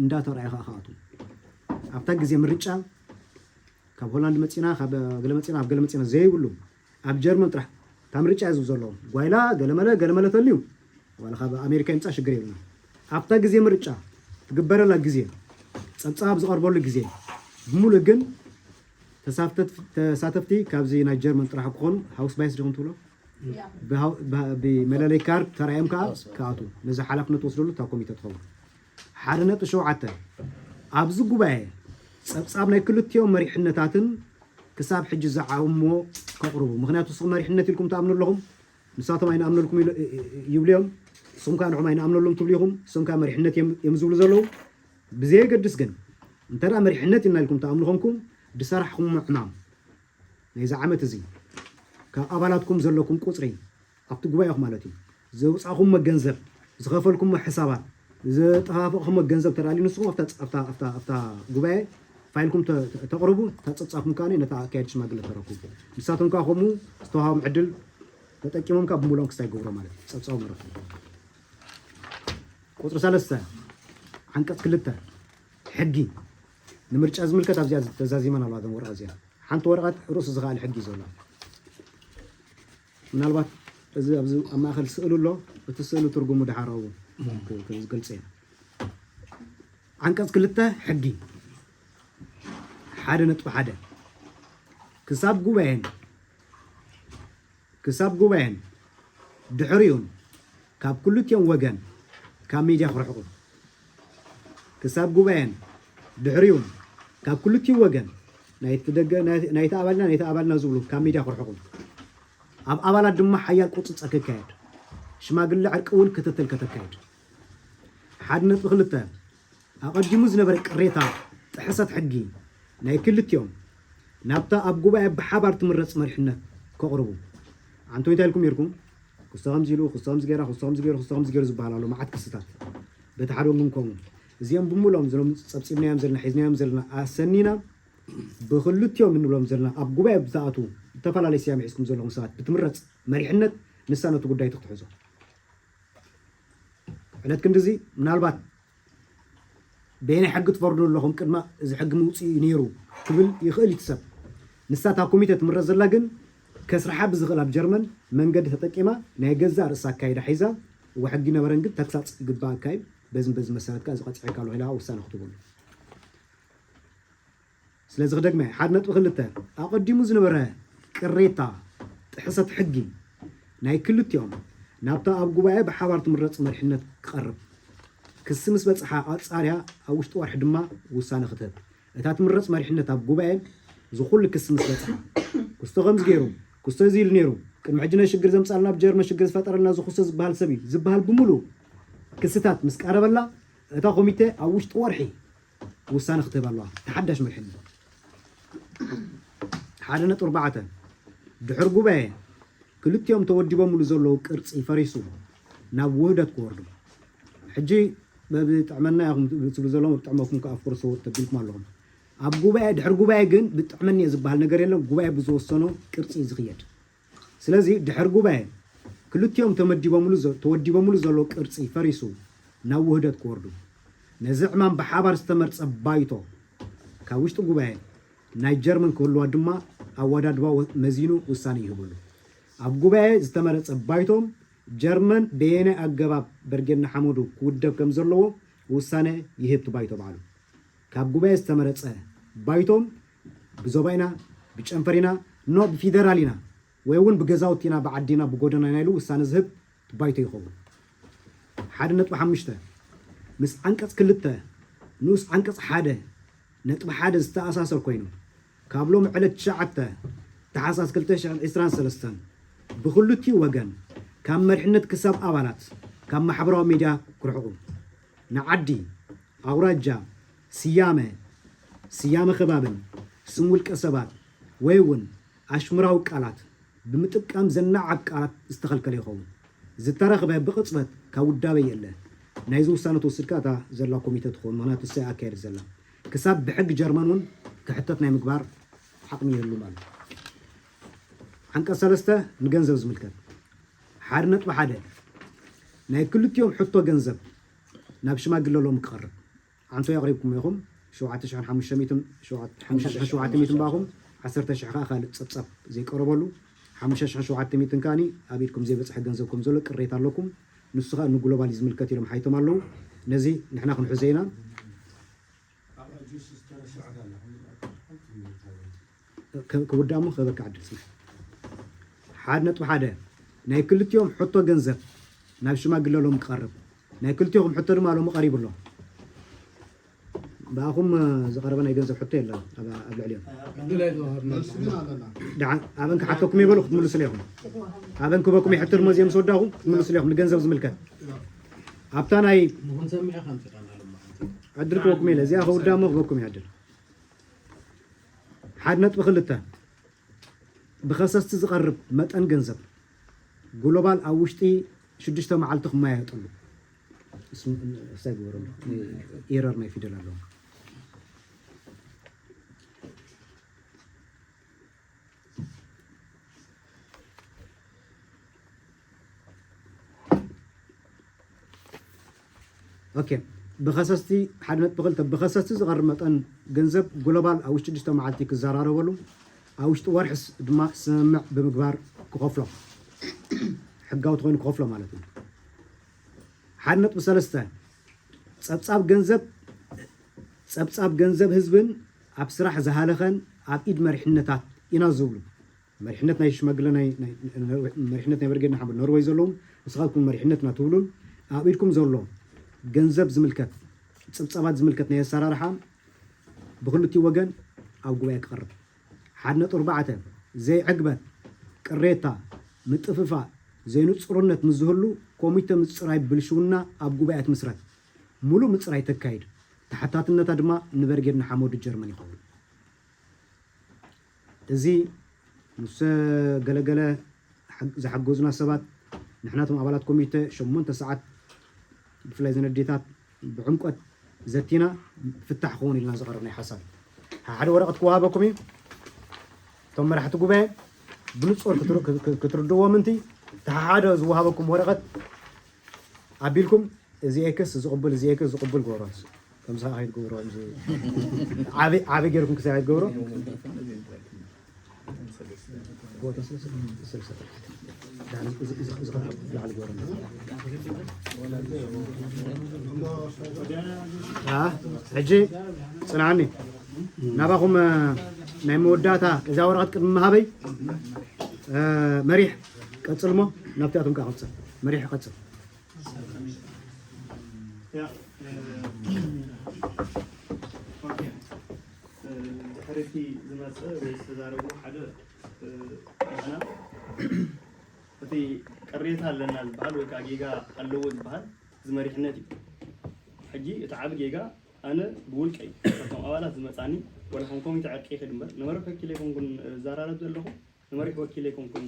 እንዳተረኣየ ከዓ ክኣትዉ። ኣብታ ግዜ ምርጫ ካብ ሆላንድ መፂና፣ ካብ ገለ መፂና፣ ኣብ ገለ መፂና ዘይብሉ፣ ኣብ ጀርመን ጥራሕ እታ ምርጫ እዩ ዘለዎም። ጓይላ ገለመለ ገለመለ ተልዩ ዋላ ካብ ኣሜሪካ ይምፃእ ሽግር የብልና። ኣብታ ግዜ ምርጫ ትግበረላ ግዜ፣ ፀብፃብ ዝቐርበሉ ግዜ ብምሉእ ግን ተሳፍተት- ተሳተፍቲ ካብዚ ናይ ጀርመን ጥራሕ ክኾኑ ሃውስ ባይስ ዲኹም ትብሎ? ብሃው- ብሃ- ብመለለይ ካርድ ተራእዮም ከዓ ክኣቱ። ነዚ ሓላፍነት ወስደሉ እታ ኮሚተ ትኸውን። ሓደ ነጥቢ ሸውዓተ፣ ኣብዚ ጉባኤ ጸብጻብ ናይ ክልቲኦም መሪሕነታትን ክሳብ ሕጂ ዝዓቕምዎ ከቕርቡ። ምኽንያቱ ንስኹም መሪሕነት ኢልኩም ትኣምኑ ኣለኹም፣ ንሳቶም ኣይንኣምነልኩም ኢሎ- ይብሉ እዮም። ንስኹም ከዓ ንዕኦም ኣይንኣምነሎም ትብሉ ኢኹም፣ ንሶም ከዓ መሪሕነት እዮም እዮም ዝብሉ ዘለዉ። ብዘየገድስ ግን እንተ ደኣ መሪሕነት ኢና ኢልኩም ትኣምኑ ኾንኩም፣ ዝሰራሕኹምዎ ዕማም ናይዚ ዓመት እዚ ካብ ኣባላትኩም ዘለኩም ቁጽሪ ኣብቲ ጉባኤኹም ማለት እዩ ዘውጻእኹምዎ ገንዘብ ዝኸፈልኩምዎ ሕሳባት ዘጠፋፈእኹምዎ ገንዘብ ተዳልዩ ንስኹም ኣብታ ኣብታ ኣብታ ኣብታ ጉባኤ ፋይልኩም ተ- ተ- ተቕርቡ እታ ጸብጻብኩም ከኣ ነታ ኣካያዲ ሽማግለ ተረክቡ ንሳቶም ከኣ ከምኡ ዝተዋሃቦም ዕድል ተጠቂሞም ከኣ ብምሉኦም ክስታይ ይገብሮ ማለት እዩ ጸብጻቦም ይረክቡ ቁጽሪ ሰለስተ ዓንቀጽ ክልተ ሕጊ ንምርጫ ዝምልከት ኣብዚኣ ተዛዚመን ኣለዋ እዘን ወረቐት እዚኣ ሓንቲ ወረቐት ርእሱ ዝኸኣል ሕጊ እዩ ዘሎ ምናልባት እዚ ኣብዚ ኣብ ማእኸል ስእሊ ኣሎ እቲ ስእሊ ትርጉሙ ድሓር ኣብኡ ክዝገልፀ ኢና ዓንቀፅ ክልተ ሕጊ ሓደ ነጥቢ ሓደ ክሳብ ጉባኤን ክሳብ ጉባኤን ድሕሪኡን ካብ ክልቲኦም ወገን ካብ ሚድያ ክርሕቑ። ክሳብ ጉባኤን ድሕሪኡን ካብ ክልቲኡ ወገን ናይቲ ደገ ናይቲ ኣባልና ናይቲ ኣባልና ዝብሉ ካብ ሚድያ ክርሕቑ። ኣብ ኣባላት ድማ ሓያል ቁፅፀ ክካየድ፣ ሽማግለ ዕርቂ እውን ክትትል ከተካየድ። ሓደ ነጥቢ ክልተ ኣቐዲሙ ዝነበረ ቅሬታ ጥሕሰት ሕጊ ናይ ክልቲኦም ናብታ ኣብ ጉባኤ ብሓባር ትምረፅ መሪሕነት ከቕርቡ። ኣንቶ እንታይ ኢልኩም ነርኩም? ክስቶ ከምዚ ኢሉ፣ ክስቶ ከምዚ ገይራ፣ ክስቶ ከምዚ ገይሩ፣ ክስቶ ከምዚ ገይሩ ዝበሃል ኣሎ። መዓት ክስታት በቲ ሓደ ወገን ከምኡ። እዚኦም ብምሎም ዝሎም ጸብጺብናዮም ዘለና፣ ሒዝናዮም ዘለና ኣሰኒና ብክልቲኦም እንብሎም ዘለና ኣብ ጉባኤ ብዝኣቱ ዝተፈላለየ ስያሜ ሒዝኩም ዘለኹም ሰባት ብትምረጽ መሪሕነት ንሳ ነቲ ጉዳይ ትክትሕዞ። ዕለት ክንድዚ ምናልባት በየናይ ሕጊ ትፈርዱ ኣለኹም ቅድማ እዚ ሕጊ ምውፅኡ እዩ ነይሩ ክብል ይኽእል እዩ ሰብ። ንሳ እታ ኮሚተ ትምረፅ ዘላ ግን ከስርሓ ብዝኽእል ኣብ ጀርመን መንገዲ ተጠቂማ ናይ ገዛእ ርእሳ ኣካይዳ ሒዛ እወ ሕጊ ነበረን ግን ተግሳፅ ይግባእ ኣካይድ በዝን በዚ መሰረት ከዓ ዝቐፅዐካ ኣሎ ኢላ ውሳነ ክትበሉ። ስለዚ ክደግመ ሓደ ነጥቢ ክልተ ኣቐዲሙ ዝነበረ ቅሬታ ጥሕሰት ሕጊ ናይ ክልቲኦም ናብታ ኣብ ጉባኤ ብሓባር ትምረፅ መሪሕነት ክቐርብ ክሲ ምስ በፅሓ ኣፃርያ ኣብ ውሽጢ ወርሒ ድማ ውሳነ ክትህብ እታ ትምረፅ መሪሕነት ኣብ ጉባኤ ዝኩሉ ክሲ ምስ በፅሓ ክስቶ ከምዚ ገይሩ ክስቶ እዚ ኢሉ ነይሩ ቅድሚ ሕጂ ናይ ሽግር ዘምፃልና ኣብ ጀርመን ሽግር ዝፈጠረልና ዝኩሶ ዝበሃል ሰብ እዩ ዝበሃል ብምሉእ ክስታት ምስ ቀረበላ እታ ኮሚቴ ኣብ ውሽጢ ወርሒ ውሳነ ክትህብ ኣለዋ። ተሓዳሽ መሪሕነት ሓደ ነጥቢ ኣርባዕተ ድሕር ጉባኤ ክልቲኦም ተወዲቦምሉ ዘለዉ ቅርፂ ፈሪሱ ናብ ውህደት ክወርዱ ሕጂ ብጥዕመና ኢኹም ትብሉ ዘለኹም ብጥዕመኩም ከዓ ፍርሱ ተቢልኩም ኣለኹም። ኣብ ጉባኤ ድሕር ጉባኤ ግን ብጥዕመኒ እየ ዝበሃል ነገር የለን። ጉባኤ ብዝወሰኖ ቅርፂ እዩ ዝኽየድ። ስለዚ ድሕር ጉባኤ ክልቲኦም ተመዲቦምሉ ዘ- ተወዲቦምሉ ዘሎ ቅርፂ ፈሪሱ ናብ ውህደት ክወርዱ ነዚ ዕማም ብሓባር ዝተመርፀ ባይቶ ካብ ውሽጢ ጉባኤ ናይ ጀርመን ክህልዋ ድማ ኣወዳድባ ወ- መዚኑ ውሳነ ይህበሉ። ኣብ ጉባኤ ዝተመረፀ ባይቶም ጀርመን በየናይ ኣገባብ በርጌድ ንሓመዱ ክውደብ ከም ዘለዎ ውሳነ ይህብ እቲ ባይቶ ባዕሉ። ካብ ጉባኤ ዝተመረፀ ባይቶም ብዞባ ኢና፣ ብጨንፈር ኢና፣ ኖ ብፊደራል ኢና ወይ እውን ብገዛውቲ ኢና፣ ብዓዲ ኢና፣ ብጎደና ኢና ኢሉ ውሳነ ዝህብ ባይቶ ይኸውን። ሓደ ነጥቢ ሓሙሽተ ምስ ዓንቀፅ ክልተ ንኡስ ዓንቀፅ ሓደ ነጥቢ ሓደ ዝተኣሳሰር ኮይኑ ካብ ሎም ዕለት ትሽዓተ ተሓሳስ ክልተ ሽሕን ዕስራን ሰለስተን ብክልቲኡ ወገን ካብ መሪሕነት ክሳብ ኣባላት ካብ ማሕበራዊ ሚድያ ክርሕቁ ንዓዲ ኣውራጃ ስያመ ስያመ ከባብን ስም ውልቀ ሰባት ወይ እውን ኣሽሙራዊ ቃላት ብምጥቃም ዘናዓብ ቃላት ዝተኸልከለ ይኸውን። ዝተረኽበ ብቕፅበት ካብ ውዳበ የለ ናይዚ ውሳነ ትወስድ ከኣ እታ ዘላ ኮሚተ ትኸውን ምክንያቱ እሳ ኣካየድ ዘላ ክሳብ ብሕጊ ጀርመን እውን ክሕተት ናይ ምግባር ዓቕሚ ይህሉ ማለት። ዓንቀፅ ሰለስተ ንገንዘብ ዝምልከት ሓደ ነጥቢ ሓደ ናይ ክልቲኦም ሕቶ ገንዘብ ናብ ሽማግለ ሎሚ ክቐርብ ዓንቶ ኣቕሪብኩም ኢኹም ሸውዓተ ሽሕን ሓሙሽተ ሚእትን ሸውዓተ ሽሕን ሸውዓተ ሚእትን ባኹም ዓሰርተ ሽሕ ከዓ ካልእ ፀብፃብ ዘይቀረበሉ ሓሙሽተ ሽሕን ሸውዓተ ሚእትን ከዓኒ ኣብ ኢድኩም ዘይበፅሐ ገንዘብ ከም ዘሎ ቅሬታ ኣለኩም ንሱ ከዓ ንግሎባል እዩ ዝምልከት ኢሎም ሓይቶም ኣለዉ ነዚ ንሕና ክንሕዞ ኢና ክውዳእ እሞ ክህበካ ዕድል ስምሕ ሓደ ነጥቢ ሓደ ናይ ክልቲኦም ሕቶ ገንዘብ ናብ ሽማግለ ሎም ክቐርብ ናይ ክልቲኹም ሕቶ ድማ ሎም ቀሪቡ ኣሎ ብኣኹም ዝቐረበ ናይ ገንዘብ ሕቶ የለን ኣብ ልዕሊኦም ኣበን ክሓተኩም ይበሉ ክትምልሱ ኢኹም ኣበን ክበኩም ይሕትር መዚኦም ዝወዳኹ ክትምልሱ ኢኹም ንገንዘብ ዝምልከት ኣብታ ናይ ዕድል ክበኩም ኢለ እዚኣ ክውዳ እሞ ክበኩም ይዕድል ሓደ ነጥቢ ክልተ ብኸሰስቲ ዝቐርብ መጠን ገንዘብ ግሎባል ኣብ ውሽጢ ሽዱሽተ መዓልቲ ክመያየጠሉ እሳይ ግበረሉ ኤረር ናይ ፊደል ኣለዎ ኦኬ ብኸሰስቲ ሓደ ነጥቢ ክልተ ብኸሰስቲ ዝቐርብ መጠን ገንዘብ ግሎባል ኣብ ውሽጢ ሽዱሽተ መዓልቲ ክዘራረበሉ ኣብ ውሽጢ ወርሕስ ድማ ስምምዕ ብምግባር ክኸፍሎ ሕጋዊ ተኾይኑ ክኸፍሎ ማለት እዩ ሓደ ነጥቢ ሰለስተ ጸብጻብ ገንዘብ ጸብጻብ ገንዘብ ህዝብን ኣብ ስራሕ ዝሃለኸን ኣብ ኢድ መሪሕነታት ኢና ዝብሉ፣ መሪሕነት ናይ ሽማግለ ናይ ናይ- መሪሕነት ናይ ብርጌድ ንሓመዱ ኖርወይ ዘለዉ፣ ንስኻትኩም መሪሕነትና ትብሉን ኣብ ኢድኩም ዘሎ ገንዘብ ዝምልከት፣ ጽብጻባት ዝምልከት ናይ ኣሰራርሓ ብክልቲኡ ወገን ኣብ ጉባኤ ክቐርብ። ሓደ ነጥቢ ኣርባዕተ፣ ዘይዕግበት፣ ቅሬታ፣ ምጥፍፋእ፣ ዘይንጹርነት ምስ ዝህሉ፣ ኮሚተ ምጽራይ ብልሽውና ኣብ ጉባኤ ትምስረት። ሙሉእ ምጽራይ ተካይድ። ተሓታትነታ ድማ ንበርጌድ ንሓመዱ ጀርመን ይኸውን። እዚ ምስ ገለገለ ሓግ- ዝሓገዙና ሰባት፣ ንሕናቶም ኣባላት ኮሚተ ሸሞንተ ሰዓት፣ ብፍላይ ዘን ኣዴታት ብዕምቆት ዘቲና፣ ፍታሕ ክኸውን ኢልና ዝቐረብናይ ሓሳብ። ሓደ ወረቐት ክወሃበኩም እዩ። እቶም መራሕቲ ጉባኤ ብንጹር ክትር- ክት- ክትርድእዎ ምንቲ፣ እቲ ሓደ ዝወሃበኩም ወረቐት ኣቢልኩም፣ እዚ ኤክስ ዝቕብል፣ እዚ ኤክስ ዝቕብል ግበሮ። ከምዚ ከዓ ከይትገብሮ፣ እዚ ዓቢ ዓቢ ጌርኩም ክሳብ ኣይትገብሮ። ሕጂ ጽንዓኒ፣ ናባኹም ናይ መወዳእታ እዛ ወረቐት ቅድሚ ምሃበይ፣ መሪሕ ቀጽል እሞ ናብቲኣቶም ከዓ ቀጽል። መሪሕ ቀጽል። ድሕርቲ ዝመፀ ወይ ዝተዛረቡ ሓደ ንሕና እቲ ቅሬታ ኣለና ዝበሃል ወይ ከዓ ጌጋ ኣለዎ ዝበሃል ዝመሪሕነት እዩ። ሕጂ እቲ ዓብ ጌጋ ኣነ ብውልቀይ ካብቶም ኣባላት ዝመፃኒ ወላ ከም ኮሚቴ ዕርቂ ይኸድ እምበር ንመሪሕ ወኪል ኣይኮንኩን ዝዘራረብ ዘለኹ። ንመሪሕ ወኪል ኣይኮንኩን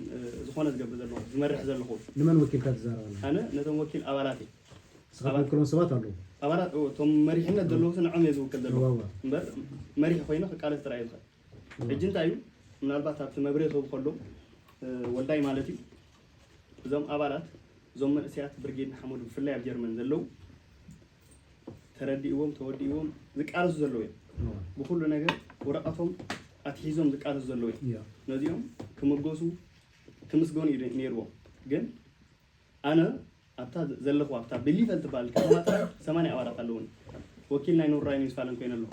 ዝኾነ ዝገብር ዘለኹ ዝመርሕ ዘለኹ። ንመን ወኪልካ ትዛረብ ኣለኻ? ኣነ ነቶም ወኪል ኣባላት እየ። ንስኻ ትውክሎም ሰባት ኣለዉ። ኣባላት እቶም መሪሕነት ዘለዉ ንዖም እየ ዝውክል ዘለኹ። እምበር መሪሕ ኮይነ ክቃለስ ጥራይ እየ ዝኽእል። ሕጂ እንታይ እዩ ምናልባት ኣብቲ መብርሂ ክህብ ከሎ ወልዳይ ማለት እዩ እዞም ኣባላት እዞም መንእሰያት ብርጌድ ንሓመዱ ብፍላይ ኣብ ጀርመን ዘለዉ ተረዲእዎም ተወዲእዎም ዝቃለሱ ዘለዉ እዮም። ብኩሉ ነገር ወረቐቶም ኣትሒዞም ዝቃለሱ ዘለዉ እዮም። ነዚኦም ክምገሱ ክምስገኑ እዩ ነይርዎም። ግን ኣነ ኣብታ ዘለኹ ኣብታ ብሊፈል ትበሃል ከተማ ጥራይ ሰማንያ ኣባላት ኣለዉኒ። ወኪል ናይ ኑር ራይን ዌስትፋለን ኮይነ ኣለኹ።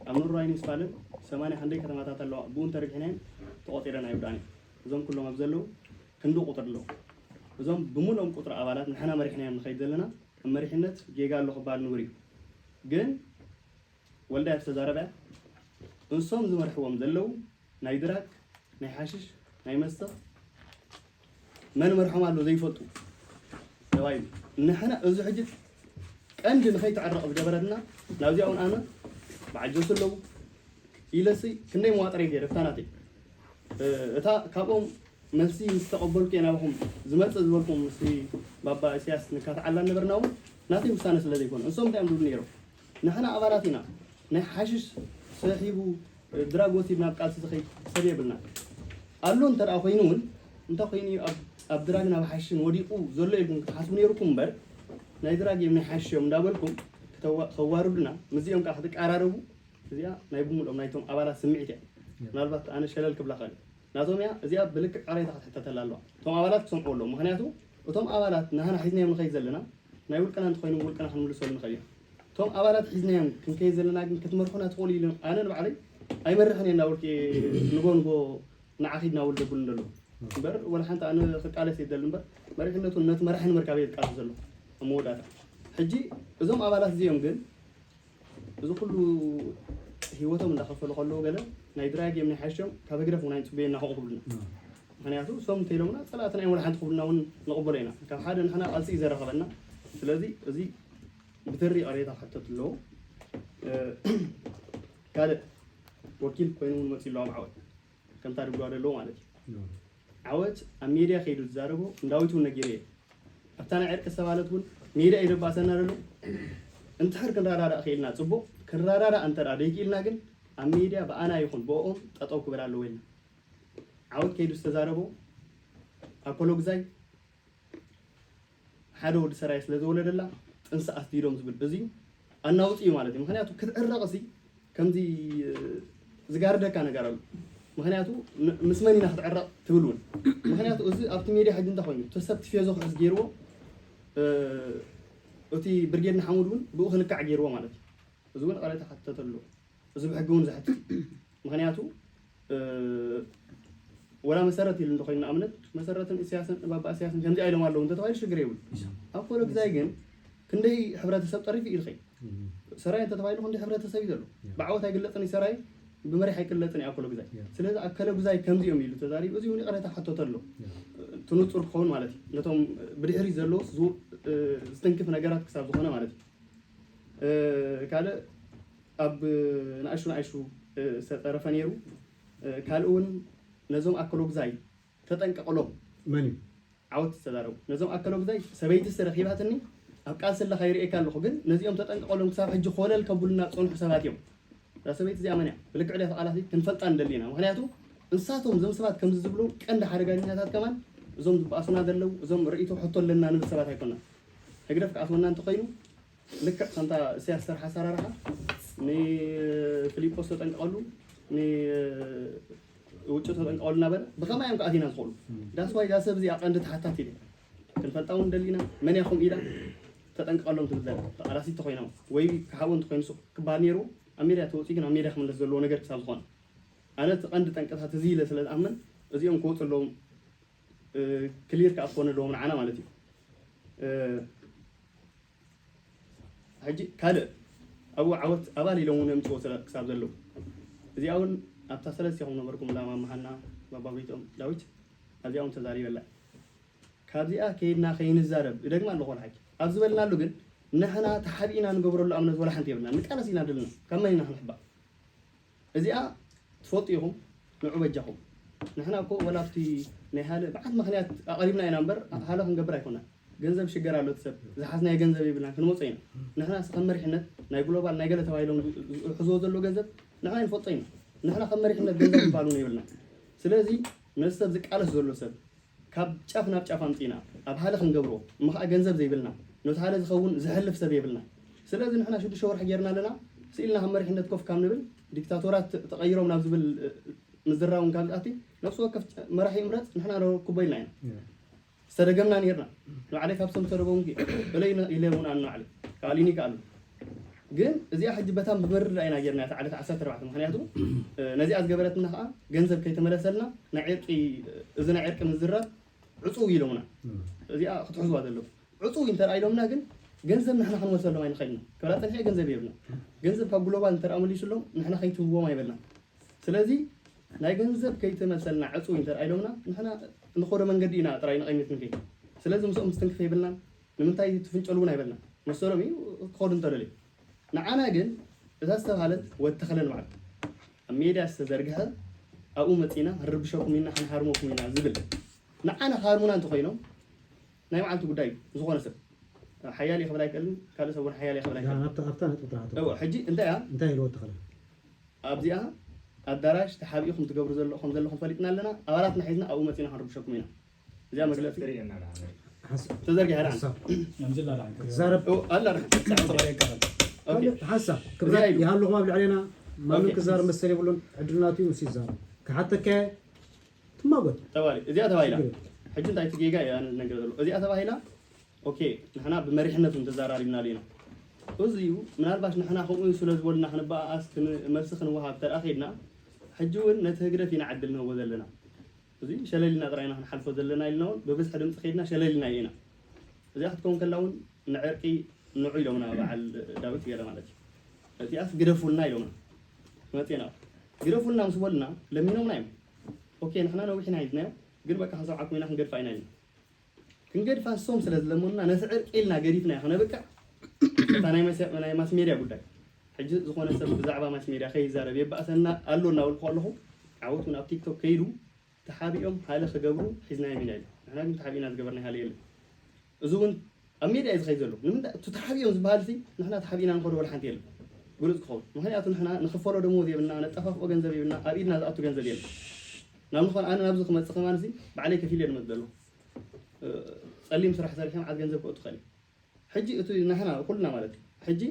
ኣብ ኑር ራይን ዌስትፋለን ሰማንያ ክንደይ ከተማታት ኣለዋ። ብኡ እንተረቢሕናዮም ተቖፂረን ኣይውዳእን እየን። እዞም ኩሎም ኣብ ዘለዉ ክንዲ ቁፅሪ ኣለዉ። እዞም ብምልኦም ቁፅሪ ኣባላት ንሕና መሪሕናዮም ንኸይድ ዘለና ኣብ መሪሕነት ጌጋ ኣሎ ክበሃል ንቡር እዩ። ግን ወልዳይ ዝተዛረበ እያ። እንሶም ዝመርሕዎም ዘለዉ ናይ ድራግ፣ ናይ ሓሽሽ፣ ናይ መስተ መን መርሖም ኣሎ ዘይፈልጡ ተባሂሉ። ንሕና እዚ ሕጂ ቀንዲ ንኸይትዕረቕ ዝገበረትና ናብዚኣ እውን ኣነ በዓል ጆሲ ኣለዉ ኢለሲ ክንደይ መዋጥረይ ገይረ እታ ናተይ እታ ካብኦም መልሲ ምስ ተቐበልኩ እየ ናባኹም ዝመፅእ ዝበልኩም ምስቲ ባባ ኢሳያስ ንካትዓላ ነበርና እውን ናተይ ውሳነ ስለ ዘይኮነ እሶም እንታይ እዮም ዝብሉ ነይሮም ንሕና ኣባላት ኢና ናይ ሓሽሽ ሰሒቡ ድራግ ወሲድ ናብ ቃልሲ ዝኸይድ ሰብ የብልና ኣሎ እንተ ደኣ ኮይኑ እውን እንታይ ኮይኑ እዩ ኣብ- ኣብ ድራግን ኣብ ሓሽሽን ወዲቑ ዘሎ ኢልኩም ክትሓስቡ ነይሩኩም እምበር ናይ ድራግ እዮም ናይ ሓሽሽ እዮም እንዳበልኩም ክተዋ- ከዋርዱና ምስዚኦም ከዓ ክትቀራረቡ እዚኣ ናይ ብምልኦም ናይቶም ኣባላት ስምዒት እያ ምናልባት ኣነ ሸለል ክብላ ኸእል ናቶም እያ እዚኣ ብልክዕ ቅሬታ ክትሕተተላ ኣለዋ እቶም ኣባላት ክሰምዑ ኣለዎም ምክንያቱ እቶም ኣባላት ናህና ሒዝናዮም ንኸይድ ዘለና ናይ ውልቅና እንተኾይኑ ውልቅና ክንምልሰሉ ንኽእል ኢና እቶም ኣባላት ሒዝናዮም ክንከይድ ዘለና ግን ክትመርሑና ትኽእሉ ኢሉ ኣነ ንባዕለይ ኣይመርሕን እየ እናበልኩ እየ ንጎ ንጎ ንዓኺ እናበሉ ዘብሉ እንደለዉ እምበር ወላ ሓንቲ ኣነ ክቃለስ የደል እምበር መሪሕነቱ ነቲ መራሒ ንምርካብ እየ ዝቃለስ ዘለኹ ኣብ መወዳእታ ሕጂ እዞም ኣባላት እዚኦም ግን እዚ ኩሉ ህይወቶም እንዳኸፈሉ ከለዉ ገለ ናይ ድራግ እዮም ናይ ሓሽዮም ካብ ህግደፍ እውን ኣይንፅበየና ከምኡ ክብሉና ምክንያቱ እሶም እንተኢሎምና ፀላእትና እዮም ወላ ሓንቲ ክብሉና እውን ንቕበሎ ኢና ካብ ሓደ ንሕና ቃልሲ እዩ ዘራኸበና ስለዚ እዚ ብትሪ ቅሬታ ክሕተት ኣለዎ ካልእ ወኪል ኮይኑ እውን መፅኡ ኣለዎ ኣብ ዓወት ከምታ ድብልዋ ደለዎ ማለት እዩ ዓወት ኣብ ሜድያ ከይዱ ዝዛረቦ እንዳዊት እውን ነጊረ እየ ኣብታ ናይ ዕርቂ ዝተባለት እውን ሜድያ እዩ ደባእሰና ደሎ እንትሕር ክንረዳዳእ ክኢልና ፅቡቕ ክንረዳዳእ እንተ ደኣ ደይክኢልና ግን ኣብ ሜድያ ብኣና ይኹን ብኦም ጠጠው ክበል ኣለዎ ኢልና ዓወት ከይዱ ዝተዛረቦ ኣኮሎግዛይ ሓደ ወዲ ሰራየ ስለ ዝወለደላ ጥንሲ ኣስዲዶም ዝብል እዚ ኣናውፂ እዩ ማለት እዩ ምክንያቱ ክትዕረቕ ሲ ከምዚ ዝጋርደካ ነገር ኣሎ ምክንያቱ ምስ መን ኢና ክትዕረቕ ትብል እውን ምክንያቱ እዚ ኣብቲ ሜድያ ሕጂ እንታይ ኮይኑ እቲ ሰብ ቲፌዞ ክሕዝ ገይርዎ እቲ ብርጌድ ንሓሙድ እውን ብኡ ክልካዕ ገይርዎ ማለት እዩ እዚ እውን ቃለ ተሓተተ ኣሎ እዚ ብሕጊ እውን ዘሕትት ምክንያቱ ወላ መሰረት ኢሉ እንተኮይኑ ንኣብነት መሰረትን እስያስን ባባ እስያስን ከምዚ ኢሎም ኣለዉ እንተተባሂሉ ሽግር የብሉ። ኣብ ኮሎ ግዛይ ግን ክንደይ ሕብረተሰብ ጠሪፉ ኢልኸ ሰራይ እንተተባሂሉ ክንደይ ሕብረተሰብ እዩ ዘሎ። ብዓወት ኣይግለፅን እዩ ሰራይ ብመሪሕ ኣይቅለፅን እዩ ኣብ ኮሎ ግዛይ። ስለዚ ኣብ ከለ ግዛይ ከምዚኦም ኢሉ ተዛሪቡ እዚ እውን ይቕሬታ ሓቶተ ኣሎ ትንፁር ክኸውን ማለት እዩ ነቶም ብድሕሪ ዘለዉ ዝትንክፍ ነገራት ክሳብ ዝኾነ ማለት እዩ። ካልእ ኣብ ንኣሹ ንኣሹ ዝተጠረፈ ነይሩ። ካልእ እውን ነዞም ኣከሎግዛይ ተጠንቀቕሎም። መን እዩ? ዓወት ዝተዛረቡ ነዞም ኣከሎግዛይ ሰበይቲ ረኺባትኒ ኣብ ቃልሲ ኣለኻ ይርእየካ ኣለኹ፣ ግን ነዚኦም ተጠንቀቕሎም ክሳብ ሕጂ ኮለል ከብሉና ዝፀንሑ ሰባት እዮም። እዛ ሰበይቲ እዚኣ መን እያ? ብልክዕ ድያ ተቓላሲት ክንፈልጣ ንደሊ ኢና። ምክንያቱ እንሳቶም እዞም ሰባት ከምዚ ዝብሉ ቀንዲ ሓደጋኛታት ከማን እዞም ዝበኣሱና ዘለዉ እዞም ርእይቶ ሕቶ ኣለና ንብል ሰባት ኣይኮናን። ህግደፍ ክኣትወና እንተኾይኑ ልክዕ ከምታ እስያስ ዝሰርሓ ኣሰራርሓ ንፊሊጶስ ተጠንቀቐሉ ንውጩ ተጠንቀቐሉ እናበለ ብኸማይ እዮም ክኣቲና ዝኽእሉ። ዳስዋይ እዛ ሰብ እዚኣ ቀንዲ ተሓታቲት እያ። ክንፈልጣ እውን ደሊና መን እያ ከምኡ ኢላ ተጠንቀቐሎም ትብል ዘላ ተቓላሲት ተኾይና ወይ ክሓቦ እንተኮይኑ ሱቕ ክበሃል ነይሩ ኣብ ሜድያ ተወፂኡ ግን ኣብ ሜድያ ክምለስ ዘለዎ ነገር ክሳብ ዝኾነ ኣነ እቲ ቀንዲ ጠንቅታት እዚ ኢለ ስለ ዝኣምን እዚኦም ክወፁ ኣለዎም። ክሊር ከዓ ክኾነ ኣለዎም ንዓና ማለት እዩ። ሕጂ ካልእ ኣብኡ ዓወት ኣባል ኢሎም እውን የምፅዎ ክሳብ ዘለዉ እዚኣ እውን ኣብታ ሰለስቲኹም ነበርኩም ላማ መሃና ባባቤቶም ዳዊት ኣብዚኣ እውን ተዛሪበላ ካብዚኣ ከይድና ከይንዛረብ እደግማ ኣለኹ ሓቂ ኣብ ዝበልናሉ ግን ንሕና ተሓቢእና ንገብረሉ ኣብነት ወላ ሓንቲ የብልና ንቃለስ ኢና ደልና ካብ መን ኢና ክንሕባእ እዚኣ ትፈልጡ ኢኹም ንዑ በጃኹም ንሕና እኮ ወላ ኣብቲ ናይ ሃለ ብዓት ምክንያት ኣቐሪብና ኢና እምበር ሃለ ክንገብር ኣይኮናን ገንዘብ ሽገር ኣሎ ሰብ ዝሓዝናዮ ገንዘብ የብልና ክንመፆ ኢና ንሕና ከም መሪሕነት ናይ ግሎባል ናይ ገለ ተባሂሎም ዝሕዝዎ ዘሎ ገንዘብ ንሕና ንፈልጦ ኢና ንሕና ከም መሪሕነት ገንዘብ ክፋሉን የብልና ስለዚ ነዚ ሰብ ዝቃለስ ዘሎ ሰብ ካብ ጫፍ ናብ ጫፍ ኣምፂና ኣብ ሃለ ክንገብሮ እሞ ከዓ ገንዘብ ዘይብልና ነቲ ሃለ ዝኸውን ዝሕልፍ ሰብ የብልና ስለዚ ንሕና ሽዱሽተ ወርሒ ጌርና ኣለና ስኢልና ከም መሪሕነት ኮፍ ካብ ንብል ዲክታቶራት ተቐይሮም ናብ ዝብል ምዝራብ እውን ካብ ዝኣቲ ነፍሲ ወከፍ መራሒ ይምረፅ ንሕና ረክቦ ኢልና ኢና ዝተደገምና ነርና ንባዕለይ ካብ ሰም ተደገምኩ በለይ ኢለ እውን ኣነ ባዕለይ ካሊኒ ከኣሉ ግን እዚኣ ሕጂ በታም ብመርዳ ኢና ጌርና እታ ዓለት ዓሰርተ ኣርባዕተ ምክንያቱ ነዚኣ ዝገበረትና ከዓ ገንዘብ ከይተመለሰልና ናይ ዕርቂ እዚ ናይ ዕርቂ ምዝራብ ዕፁው ኢሎምና እዚኣ ክትሕዝዋ ዘለኩም ዕፁው እንተደኣ ኢሎምና ግን ገንዘብ ንሕና ክንመልሰሎም ኣይንኽእልና ክብላ ፀኒሐ ገንዘብ የብልና ገንዘብ ካብ ግሎባል እንተደኣ መሊሱሎም ንሕና ከይትህብዎም ኣይበልና ስለዚ ናይ ገንዘብ ከይተመልሰልና ዕፁው እንተደኣ ኢሎምና ንሕና ንኸዶ መንገዲ ኢና ጥራይ ንቐይነት ንከይድ ስለዚ ምስኦም ምስትንክፍ የብልናን ንምንታይ ትፍንጨሉ እውን ኣይበልና መሰሎም እዩ ክኸዱ እንተደልዩ ንዓና ግን እዛ ዝተባሃለት ወተኽለ ንባዕሉ ኣብ ሜድያ ዝተዘርግሐ ኣብኡ መፂና ክንርብሸኩም ኢና ክንሃርመኩም ኢና ዝብል ንዓና ክሃርሙና እንተኮይኖም ናይ መዓልቲ ጉዳይ እዩ ዝኾነ ሰብ ሓያል ይኽብል ኣይክእልን ካልእ ሰብ እውን ሓያል ይኽብል ኣይክእልን ኣብታ ኣብታ ነጥቢ ጥራሕ እወ ሕጂ እንታይ እያ እንታይ ኢልዎ ተኸለ ኣብዚኣ ኣዳራሽ ተሓቢኡ ከም ትገብሩ ዘሎ ከም ዘለኹም ፈሊጥና ኣለና ኣባላትና ሒዝና ኣብኡ መፂና ክንርብሸኩም ኢና እዚኣ መግለፂ ትርእየና ደኣ። ሓሳብ ተዘርጊሓ ደኣ። ሓሳብ ኣምዝላ ደኣ። ክዛረብ እው፣ ኣላ ደኣ። ሳዕ ጽባሕ ይቀራል። ኦኬ። ካልእ ሓሳብ እዚኣ ክብረት ኢሉ። ይሃለኹም ኣብ ልዕሌና ማንም ኦኬ። ክዛረብ መሰል የብሉን ዕድልናቱ እዩ ምስ ይዛረብ ክሓተከ ትማጎት ተባሊ እዚኣ ተባሂላ። ሽግር የለን። ሕጂ እንታይ እቲ ጌጋ እዩ ኣነ ዝነገር ዘሎ እዚኣ ተባሂላ። ኦኬ ንሕና ብመሪሕነት እውን ተዛራሪብናሉ ኢና። እዚ እዩ ምናልባሽ ንሕና ከምኡ እዩ ስለ ዝበሉና ክንበኣኣስ ክን- መልሲ ክንወሃብ ተደኣ ከይድና ሕጂ እውን ነቲ ህግደፍ ኢና ዕድል ንህቦ ዘለና። እዚ ሸለሊና ጥራይና ክንሓልፎ ዘለና ኢልና እውን ብብዝሒ ድምፂ ከይድና ሸለሊና ኢና እዚኣ ክትከውን ከላ እውን ንዕርቂ ንዑ ኢሎምና በዓል ዳዊት ገለ ማለት እዩ እቲኣስ ግደፉልና ኢሎምና መፅና ግደፉልና ምስ በሉና ለሚኖምና እዮም ኦኬ ንሕና ነዊሕና ሒዝናዮ ግን በቃ ክንሰብዓኩም ኢና ክንገድፋ ኢና ኢልና ክንገድፋ ንሶም ስለ ዝለመኑና ነቲ ዕርቂ ኢልና ገዲፍናዮ ክነብቅዕ እታ ናይ መስ- ናይ ማስ ሜድያ ጉዳይ ሕጂ ዝኾነ ሰብ ብዛዕባ ማስ ሜድያ ከይዛረብ የባእሰና ኣሎ እናበልኩ ከለኹ ዓወት እውን ኣብ ቲክቶክ ከይዱ ተሓቢኦም ሃለ ክገብሩ ሒዝናዮም ኢና ኢሉ ንሕና ግን ተሓቢእና ዝገበርና ሃለ የለን እዚ እውን ኣብ ሜድያ እዩ ዝኸይድ ዘሎ ንምንታይ እቲ ተሓቢኦም ዝበሃል ሲ ንሕና ተሓቢእና ንኸዶ ወላ ሓንቲ የለን ግሉፅ ክኸውን ምክንያቱ ንሕና ንክፈሎ ደሞዝ የብልና ነጠፋፍኦ ገንዘብ የብልና ኣብ ኢድና ዝኣቱ ገንዘብ የለን ናብ ዝኾነ ኣነ ናብዚ ክመፅእ ከማን ሲ ባዕለይ ከፊል እየ ዝመፅ ዘለኹ ጸሊም ስራሕ ሰሪሐ መዓት ገንዘብ ክእቱ ኸእል ሕጂ እቲ ንሕና ኩልና ማለት እዩ ሕጂ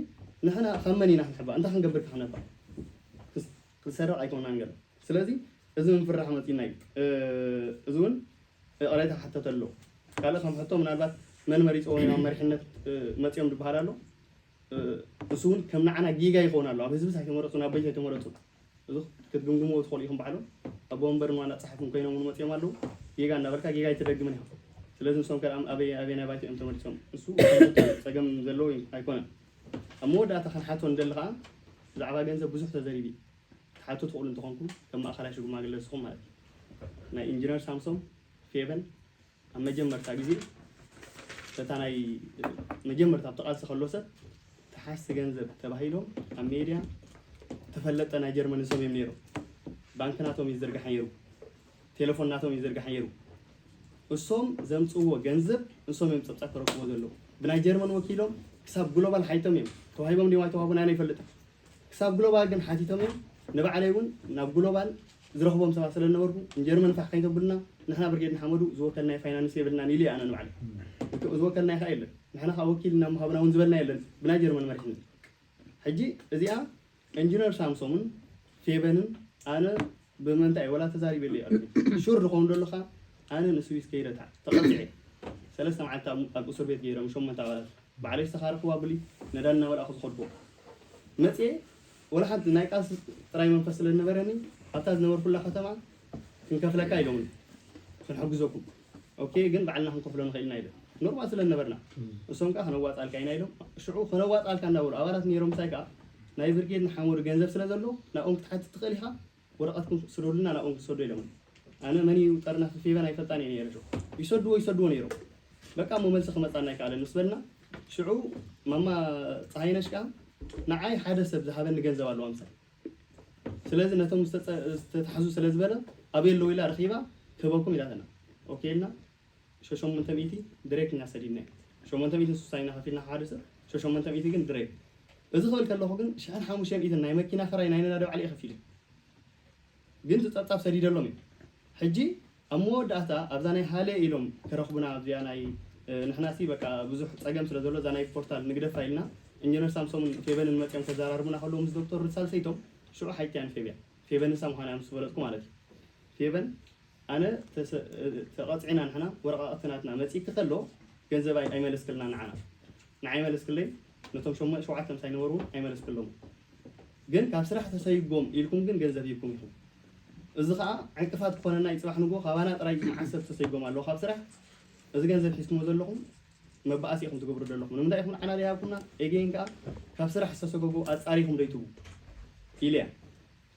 ንሕና ካብ መን ኢና ክንሕባእ እንታይ ክንገብር ክንባ ክንሰርቕ ኣይኮናን ገለ ስለዚ እዚ ምፍራሕ መፂና እዩ እዚ እውን ቅሬታ ክሕተት ኣሎ ካልእ ከም ሕቶ ምናልባት መን መሪፅዎ ናብ መሪሕነት መፂኦም ዝበሃል ኣሎ እሱ እውን ከም ንዓና ጌጋ ይኸውን ኣሎ ኣብ ህዝብስ ኣይተመረፁ ናብ በይት ኣይተመረፁ እዚ ክትግምግምዎ ትኽእሉ ኢኹም ባዕሎም ኣቦ ወንበርን ዋና ጸሓፍን ኮይኖም እውን መጺኦም ኣለዉ። ጌጋ እንዳበልካ ጌጋ ኣይትደግምን ኢኻ። ስለዚ ንሶም ከ ኣም- ኣበይ ኣበየናይ ባይቶ እዮም ተመሪጾም? እሱ ጸገም ዘለዎ እዩ ኣይኮነን። ኣብ መወዳእታ ክንሓቶ ንደሊ ከኣ ብዛዕባ ገንዘብ ብዙሕ ተዘሪቢ ትሓቱ ትኽእሉ እንተኾንኩም ከም ማእኸላይ ሽማግለ ንስኹም ማለት እዩ። ናይ ኢንጂነር ሳምሶም ፌበን ኣብ መጀመርታ ግዜ በታ ናይ መጀመርታ ኣብቲ ቃልሲ ከሎ ሰብ ተሓዝቲ ገንዘብ ተባሂሎም ኣብ ሜድያ ተፈለጠ ናይ ጀርመን ንሶም እዮም ነይሮም። ባንክ ናቶም እዩ ዝዝርጋሕ ነይሩ። ቴሌፎን ናቶም እዩ ዝዝርጋሕ ነይሩ። እሶም ዘምፅዎ ገንዘብ እሶም እዮም ፀብፃብ ተረክቦ ዘለዉ። ብናይ ጀርመን ወኪሎም ክሳብ ግሎባል ሓይቶም እዮም ተዋሂቦም ድዮም ኣይተዋህቡን ኣነ ኣይፈልጥን። ክሳብ ግሎባል ግን ሓቲቶም እዮም። ንባዕለይ እውን ናብ ግሎባል ዝረኽቦም ሰባት ስለ ዝነበርኩ ንጀርመን ፋሕ ከይተብሉና ንሕና ብርጌድ ንሓመዱ ዝወከልና ፋይናንስ የብልናን ኢለ ኣነ ንባዕለይ። ዝወከልና ይኸ የለን። ንሕና ከዓ ወኪል እናምሃብና እውን ዝበልና የለን ብናይ ጀርመን መሪሕነት። ሕጂ እዚኣ ኢንጂነር ሳምሶምን ፌበንን ኣነ ብምንታይ ወላ ተዛሪበ የለ ሹር ዝኾኑ ደለኻ ኣነ ንስዊስ ከይደ ተቐፂዐ ሰለስተ መዓልቲ ኣብ- ኣብ እስር ቤት ገይሮም ሸሞንተ ኣባላት ባዕለይ ዝተኻረኽዋ ብሊ ነዳን እናመልኣኹ ዝኸድኩ መፅኤ ወላ ሓንቲ ናይ ቃልሲ ጥራይ መንፈስ ስለ ዝነበረኒ ኣብታ ዝነበርኩላ ከተማ ክንከፍለካ ኢሎምኒ ክንሕግዘኩም ኦኬ ግን ባዕልና ክንከፍሎ ንኽእል ኢና ኢለ ኖርማል ስለ ዝነበርና እሶም ከዓ ክነዋፃልካ ኢና ኢሎም ሽዑ ክነዋፃልካ እንዳበሉ ኣባላት ነይሮም ምሳይ ከዓ ናይ ብርጌድ ንሓመዱ ገንዘብ ስለ ዘሎ ናብኦም ክትሓትት ትኽእል ኢኻ ወረቐትኩም ስደዱልና ናብኦም ክሰዱ ኢሎም ኣነ መን እዩ ጠርናፊ ፌበን ኣይፈልጣን እየ ነይረ ይሰድዎ ይሰድዎ ነይሮም በቃ እሞ መልሲ ክመፃና ኣይከኣለን ምስ በልና ሽዑ ማማ ፀሃይነሽ ከዓ ንዓይ ሓደ ሰብ ዝሃበኒ ገንዘብ ኣለዋ ምሳይ ስለዚ ነቶም ዝተተሓዙ ስለ ዝበለ ኣበይ ኣለዉ ኢላ ረኺባ ክህበኩም ኢላተና ኦኬ ኢልና ሸሸሞንተ ሚእቲ ድሬክ ኢና ሰዲድና ሸሞንተ ሚእቲ ንሱሳ ኢና ከፊልና ሓደ ሰብ ሸሸሞንተ ሚእቲ ግን ድሬክ እዚ ክብል ከለኹ ግን ሽሕን ሓሙሽተ ሚእትን ናይ መኪና ክራይ ናይ ነዳዲ ባዕለ ይኸፊል ግን ዝፀብፃብ ሰዲደሎም እዩ ሕጂ ኣብ መወዳእታ ኣብዛ ናይ ሃለ ኢሎም ክረኽቡና ኣብዚኣ ናይ ንሕናሲ በቃ ብዙሕ ፀገም ስለ ዘሎ እዛ ናይ ፖርታል ንግደፋ ኢልና ኢንጂነር ሳምሶምን ፌበንን መፅኦም ከዘራርቡና ከለዉ ምስ ዶክተር ሳልሰይቶም ሽዑ ሓይትያን ፌብያ ፌበን ንሳ ምዃና ምስ ፈለጥኩ ማለት እዩ ፌበን ኣነ ተቐፅዕና ንሕና ወረቃቅቲ ናትና መፂኪ ከሎ ገንዘብ ኣይመለስክልና ንዓና ንዓይ መለስክለይ ነቶም ሸሞንተ ሸውዓተ ምሳይ ነበሩ እውን ኣይመለስክሎም ግን ካብ ስራሕ ተሰይጎም ኢልኩም ግን ገንዘብ ሂብኩም ኢኹም እዚ ከዓ ዕንቅፋት ክኾነና እዩ ፅባሕ ንግሆ ካባና ጥራይ መዓት ሰብ ተሰይጎም ኣለዉ ካብ ስራሕ እዚ ገንዘብ ሒዝኩሞ ዘለኹም መባኣሲ ኢኹም ትገብሩ ዘለኹም ንምንታይ ኢኹም ንዓና ዘይሃብኩምና ኤጌን ከዓ ካብ ስራሕ ዝተሰጎጉ ኣፃሪኹም ደይትቡ ኢለያ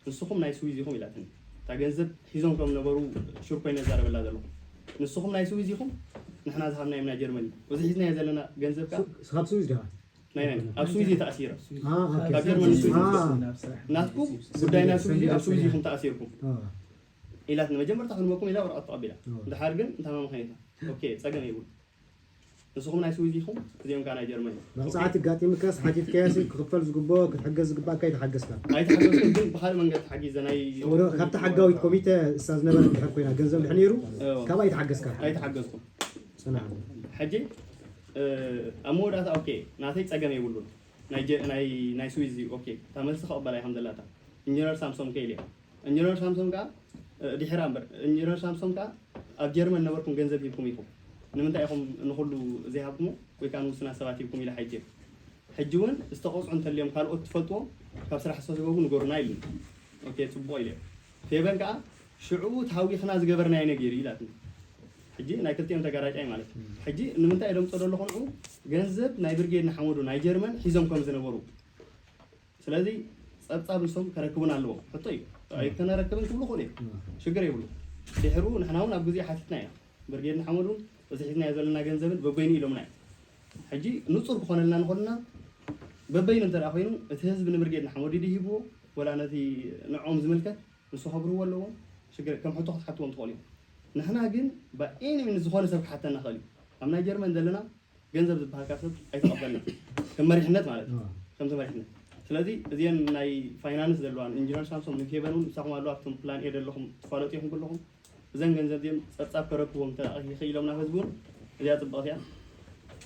ንስኹም ናይ ስዊዝ ኢኹም ኢላትኒ እታ ገንዘብ ሒዞም ከም ነበሩ ሹር ኮይነ ዛረበላ ዘለኹ ንስኹም ናይ ስዊዝ ኢኹም ንሕና ዝሃብናዮም ናይ ጀርመን እዩ እዚ ሒዝናዮ ዘለና ገንዘብ ከዓ ካብ ስዊዝ ዲኻ ናይ ናይ ኣብ ስዊዝ እዩ ተኣሲረ ካብ ጀርመን ስዊዝ ናትኩም ጉዳይ ናይ ስዊዝ እዩ ኣብ ስዊዝ ኢኹም ተኣሲርኩም ኢላትኒ መጀመርታ ክንበኩም ኢላ ወረቐት ተቐቢላ ድሓር ግን እንታማ ምኸነታ ኦኬ ፀገም የብሉ ንስኹም ናይ ስዊዝ ኢኹም እዚኦም ከዓ ናይ ጀርመን እዮም መቕፃዕቲ ኣጋጢምካስ ሓቲትካያሲ ክኽፈል ዝግብኦ ክትሕገዝ ዝግባእካ ኣይተሓገዝካ ኣይተሓገዝኩም ግን ብካልእ መንገዲ ተሓጊዘ ናይ ወረ ካብቲ ሓጋዊት ኮሚተ እሳ ዝነበረ ድሕር ኮይና ገንዘብ ድሕ ነይሩ እዎ። ካብ ኣይተሓገዝካ ኣይተሓገዝኩም ፅናዕ ሕጂ እ፣ ኣብ መወዳእታ ኦኬ ናተይ ፀገም የብሉን ናይ ጀ- ናይ ናይ ስዊዝ እዩ ኦኬ እታ መልሲ ከቕበላ እየ ከም ዘላታ ኢንጂነር ሳምሶም ከይል እያ ኢንጂነር ሳምሶም ከዓ ድሕራ እምበር ኢንጂነር ሳምሶም ከዓ ኣብ ጀርመን ነበርኩም ገንዘብ ሂብኩም ኢኹም ንምንታይ ኢኹም ንኩሉ ዘይሃብኩሞ ወይ ከዓ ንውስና ሰባት ሂብኩም ኢለ ሓይትዮ ሕጂ እውን ዝተቆፅዑ እንተልዮም ካልኦት ትፈልጥዎም ካብ ስራሕ ዝተሰጎጉ ንገሩና ኢሉኒ ኦኬ ፅቡቅ ኢለ ፌበን ከዓ ሽዑ ተሃዊኽና ዝገበርናዮ ነጊሩ ኢላትኒ ሕጂ ናይ ክልቲኦም ተጋራጫይ ማለት እዩ ሕጂ ንምንታይ ኢሎም ፀዶ ኣለኹ ንዑ ገንዘብ ናይ ብርጌድ ንሓመዱ ናይ ጀርመን ሒዞም ከም ዝነበሩ ስለዚ ፀብፃብ ንሶም ከረክቡን ኣለዎም ሕቶ እዩ ኣይከነረክብን ክብሉ ክእሉ እዮም ሽግር የብሉ ድሕሩ ንሕና እውን ኣብ ግዜ ሓቲትና ኢና ብርጌድ ንሓመዱን እዚ ሒዝናዮ ዘለና ገንዘብን በበይኑ ኢሎምና እዮም ሕጂ ንፁር ክኾነልና ንኾንና በበይኑ እንተ ኮይኑ እቲ ህዝቢ ንብርጌድ ንሓመዱ ድሂብዎ ወላ ነቲ ንዕኦም ዝምልከት ንሱ ከብርዎ ኣለዎም ሽግር ከም ሕቶ ክትሓትዎም ትኽእሉ እዮም ንሕና ግን ብኤኒ ሚንስ ዝኾነ ሰብ ክሓተና ክእል እዩ ኣብ ናይ ጀርመን ዘለና ገንዘብ ዝበሃልካ ሰብ ኣይተቐበልና ከም መሪሕነት ማለት እዩ ከምቲ መሪሕነት ስለዚ እዚአን ናይ ፋይናንስ ዘለዋን ኢንጂነር ሳምሶም ንፌበን እውን ምሳኹም ኣለዋ ኣብቶም ፕላን ኤ ዘለኹም ትፋለጡ ኢኹም ኩለኹም እዘን ገንዘብ እዚኦም ፀብፃብ ከረክቦም እንተ ይኽኢሎም ናብ ህዝቢ እውን እዚኣ ፅብቕቲ እያ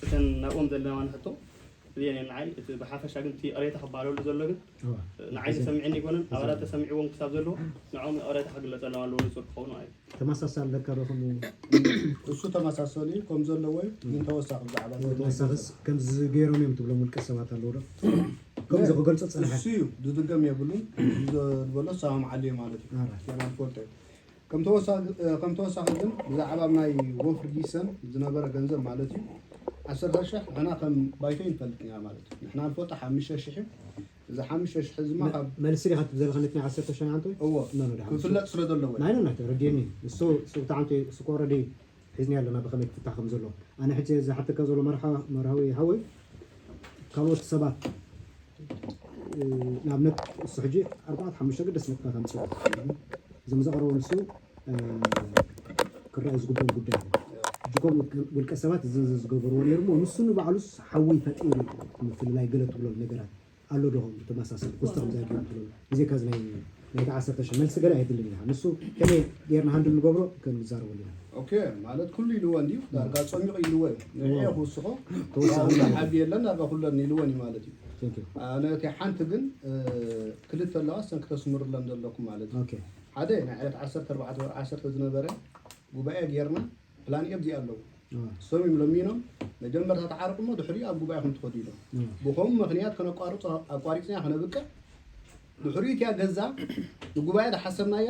እተን ናብኦም ዘለናዋ ንሕቶ እዚአን እየን ንዓይ እቲ ብሓፈሻ ግን እቲ ቅሬታ ክበሃለሉ ዘሎ ግን ንዓይ ተሰሚዕኒ ይኮነን ኣባላት ተሰሚዕዎም ክሳብ ዘለዎ ንዕኦም ቅሬታ ክግለፀሎም ኣለዎ ንፁር ክኸውን ማለት እዩ ተመሳሳሊ ኣለካ ዶ ከምኡ እሱ ተመሳሰሊ ከም ዘለዎ እዩ ግን ተወሳኺ ብዛዕባ ተወሳኺስ ከምዚ ገይሮም እዮም ትብሎም ውልቀ ሰባት ኣለዉ ዶ ከምዚ ክገልፆ ፀንሐ እሱ እዩ ዝድገም የብሉን ዝበሎ ሰማምዓሉ እዩ ማለት እዩ ኣራ ገና ንፈልጦ እዩ ከም ተወሳኺ ግን ብዛዕባ ናይ ወፍሪ ጊሰን ዝነበረ ገንዘብ ማለት እዩ ዓሰርተ ሽሕ ንሕና ከም ባይቶ ይንፈልጥ ኢና ማለት እዩ። ንሕና ንፈልጦ ሓሙሽተ ሽሕ እዩ። እዚ ሓሙሽተ ሽሕ እዚ ድማ ካብ መልሲ ዲኻ ትብል ዘለኻ ነቲ ናይ ዓሰርተ ሽሕ ዓንቶ? እዎ ኖ ኖ ድሓን ክፍለጥ ስለ ዘለዎ እዩ። ናይ ነናተ ረድየኒ እሱ እሱ ብጣዕሚ እሱ እኮ ረዲ ሒዝኒ ኣለና ብኸመይ ክፍታሕ ከም ዘሎ ኣነ ሕጂ ዝሓተካ ዘሎ መርሓ መርሃዊ ሓወይ ካልኦት ሰባት ንኣብነት እሱ ሕጂ ኣርባዕተ ሓሙሽተ ግደስ ነጥብታት ኣምፅኡ እዞም ዘቕረቡ ንሱ ክረኣዩ ዝግብኦም ጉዳይ እዩ ሕጂ ከምኡ ውልቀ ሰባት እዚ ዝገበርዎ ነይሩ እሞ ንሱ ንባዕሉስ ሓዊ ፈጢሩ ምፍልላይ ገለ ትብሎም ነገራት ኣሎ ዶ ከም ተመሳሰል ክስተ ከም ዘድልዮም ትብሎ ብዘይካ እዚ ናይ ናይቲ ዓሰርተ ሽሕ መልሲ ገለ ኣየድልን ኢና ንሱ ከመይ ጌርና ሃንድል ንገብሮ ክንዛረበሉ ኢና ኦኬ ማለት ኩሉ ኢልዎ እንድዩ ዳርጋ ጸሚቑ ኢልዎ እዩ ንዕኡ ክውስኾ ተወሳኺ ዓቢ የለን ዳርጋ ኩለን ኢልወን እዩ ማለት እዩ Thank you ኣነ እቲ ሓንቲ ግን ክልተ ኣለዋ ሰን ክተስምርለን ዘለኩም ማለት እዩ ኦኬ ሓደ ናይ ዕለት ዓሰርተ ኣርባዕተ ወር ዓሰርተ ዝነበረ ጉባኤ ጌርና ፕላን ኤ ብዚኣ ኣለዉ እሶም እዮም ለሚኖም መጀመርታ ተዓርቁ እሞ ድሕሪኡ ኣብ ጉባኤ ከም ትኸዱ ኢሎም ብኸምኡ ምኽንያት ከነቋርፆ ኣቋሪፅና ከነብቅዕ ድሕሪኡ እቲያ ገዛ ንጉባኤ ዝሓሰብናያ